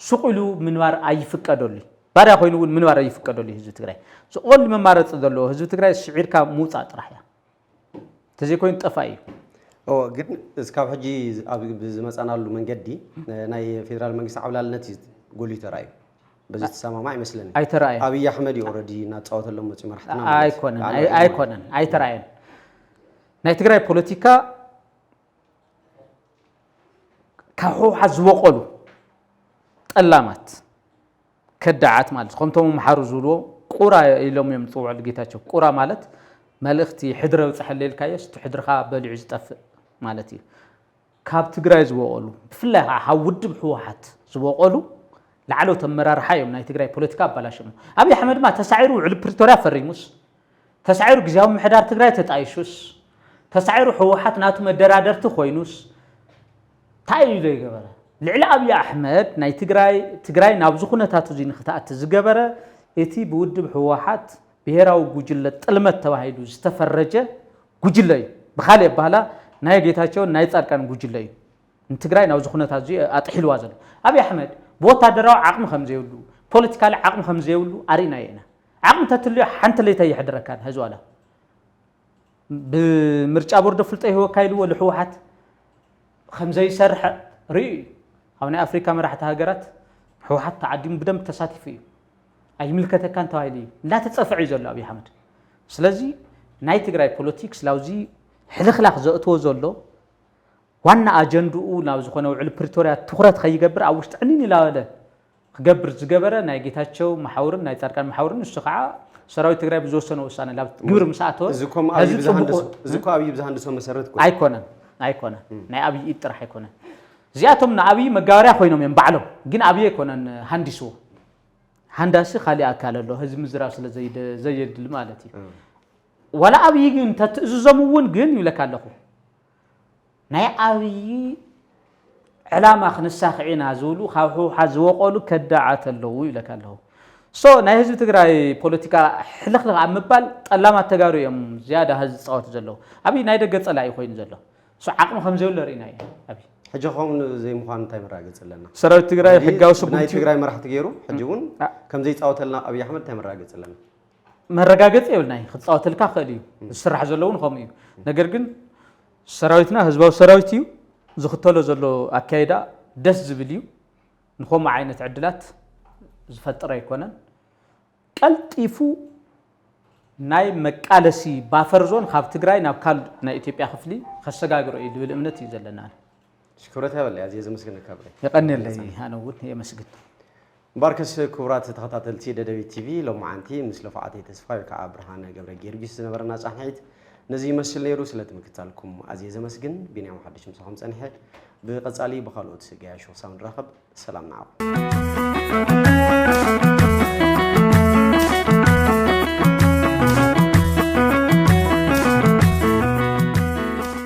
ሱቕ ኢሉ ምንባር ኣይፍቀደሉ እዩ። ባርያ ኮይኑ እውን ምንባር ኣይፍቀደሉ እዩ ህዝቢ ትግራይ። ዝቆል መማረፂ ዘለዎ ህዝቢ ትግራይ ስዒርካ ምውፃእ ጥራሕ እያ። ተዘይኮይኑ ጠፋ እዩ። ኦ ግን እስካብ ሕጂ ኣብ ዝመፃናሉ መንገዲ ናይ ፌደራል መንግስቲ ዓብላልነት እዩ ጎልዩ ተራእዩ። በዚ ትሰማማዕ ይመስለኒ። ኣይተራእየን። ኣብይ ኣሕመድ እዩ ኦልሬዲ እናተፃወተሎም መፅዩ መራሕትና ማለት እዩ። ኣይኮነን ኣይ- ኣይኮነን ኣይተራእየን። ናይ ትግራይ ፖለቲካ ካብ ህወሓት ዝበቆሉ ጠላማት ከዳዓት ማለት ከምቶም ምሓሩ ዝብልዎ ቁራ ኢሎም እዮም ዝፅውዑ ጌታቸው። ቁራ ማለት መልእኽቲ ሕድረ ብፅሐለይ ኢልካዮስ እቲ ሕድርኻ በሊዑ ዝጠፍእ ማለት እዩ። ካብ ትግራይ ዝበቆሉ ብፍላይ ከዓ ካብ ውድብ ህወሓት ዝበቆሉ ላዕለዎት ኣመራርሓ እዮም ናይ ትግራይ ፖለቲካ ኣባላሽሞ። ኣብይ ኣሕመድ ድማ ተሳዒሩ ውዕሊ ፕሪቶርያ ፈሪሙስ ተሳዒሩ ግዜያዊ ምሕዳር ትግራይ ተጣይሹስ ተሳዒሩ ህወሓት ናቱ መደራደርቲ ኮይኑስ እንታይ እዩ ዘይገበረ? ልዕሊ ኣብይ ኣሕመድ ናይ ትግራይ ትግራይ ናብዚ ኩነታት እዚ ንክትኣቲ ዝገበረ እቲ ብውድብ ህወሓት ብሄራዊ ጉጅለ ጥልመት ተባሂሉ ዝተፈረጀ ጉጅለ እዩ። ብካሊእ ኣባህላ ናይ ጌታቸውን ናይ ፃድቃን ጉጅለ እዩ ንትግራይ ናብዚ ኩነታት እዚ ኣጥሒልዋ ዘሎ። ኣብይ ኣሕመድ ብወታደራዊ ዓቕሚ ከም ዘይብሉ ፖለቲካሊ ዓቕሚ ከም ዘይብሉ ኣርኢናዮ ኢና። ዓቕሚ ተትልዮ ሓንቲ ለይታ የሕድረካን ህዝዋላ ብምርጫ ቦርድ ኣፍልጦ ይህበካ ኢልዎ ንህወሓት ከም ዘይሰርሐ ርእዩ እዩ። ኣብ ናይ ኣፍሪካ መራሕቲ ሃገራት ህወሓት ተዓዲሙ ብደንብ ተሳቲፉ እዩ። ኣይምልከተካን ተባሂሉ እዩ እናተፀፍዐ እዩ ዘሎ ኣብይ ኣሕመድ። ስለዚ ናይ ትግራይ ፖለቲክስ ናብዚ ሕልኽላኽ ዘእትዎ ዘሎ ዋና ኣጀንድኡ ናብ ዝኾነ ውዕሊ ፕሪቶርያ ትኹረት ከይገብር ኣብ ውሽጢ ዕንይንይ እናበለ ክገብር ዝገበረ ናይ ጌታቸው መሓውርን ናይ ፃድቃን መሓውርን ንሱ ከዓ ሰራዊት ትግራይ ብዝወሰነ ውሳነ ናብ ግብሪ ምስ ኣተወ እዚ እኮ እምበኣር እዚ ብዝሃ ጽቡቕ እንደ ሰው- እዚ እኮ ኣብይ ብዝሃ እንደ ሰው መሰረት እኮ እዩ። ኣይኮነን ኣይኮነን ናይ ኣብይ ኢድ ጥራሕ ኣይኮነን እዚኣቶም ንኣብይ መጋበርያ ኮይኖም እዮም ባዕሎም ግን ኣብይ ኣይኮነን ሃንዲስዎ ሃንዳሲ ካሊእ ኣካል ኣሎ ህዝቢ ምዝራብ ስለ ዘይደ- ዘየድሊ ማለት እዩ ዋላ ኣብይ ግን ተትእዝዞም እውን ግን ይብለካ ኣለኹ ናይ ኣብይ ዕላማ ክነሳኽዕ ኢና ዝብሉ ካብ ህወሓት ዝወቐሉ ከዳዓት ኣለዉ ይብለካ ኣለኹ ሶ ናይ ህዝቢ ትግራይ ፖለቲካ ሕልኽልኽ ኣብ ምባል ጠላማት ተጋሩ እዮም ዝያዳ ህዚ ዝፃወቱ ዘለዉ ኣብይ ናይ ደገ ፀላኢ ኮይኑ ዘሎ ሶ ዓቕሚ ከም ዘይብሎ ርኢና ኢና ኣብይ ሕጂ ከምኡ ዘይምዃኑ እንታይ መረጋገፂ ኣለና? ሰራዊት ትግራይ ሕጋዊ ስጉምቲ ናይ ትግራይ መራሕቲ ገይሩ ሕጂ እውን ከም ዘይፃወተልና ኣብይ ኣሕመድ እንታይ መረጋገፂ ኣለና? መረጋገፂ የብልናይ ክፃወተልካ ክእል እዩ ዝስራሕ ዘሎ እውን ከምኡ እዩ ነገር ግን ሰራዊትና ህዝባዊ ሰራዊት እዩ ዝኽተሎ ዘሎ ኣካይዳ ደስ ዝብል እዩ ንከምኡ ዓይነት ዕድላት ዝፈጥር ኣይኮነን ቀልጢፉ ናይ መቃለሲ ባፈር ዞን ካብ ትግራይ ናብ ካል ናይ ኢትዮጵያ ክፍሊ ከሰጋግሮ እዩ ዝብል እምነት እዩ ዘለና ክብረት ያበለ ኣዝየ ዘመስግነካ ብላይ የቀንየለይ ኣነ እውን የመስግን ባርከስ ክቡራት ተኸታተልቲ ደደቢት ቲቪ፣ ሎማዓንቲ ምስ ለፋዓተይ ተስፋ ወይ ከዓ ብርሃነ ገብረ ጊዮርጊስ ዝነበረና ጻንሒት ነዚ ይመስል ነይሩ። ስለ ትምክታልኩም ኣዝየ ዘመስግን። ቢንያም ሓድሽ ምሳኹም ጸኒሐ። ብቐጻሊ ብኻልኦት ገያሾ ክሳብ ንራኸብ ሰላም ንዓኹም።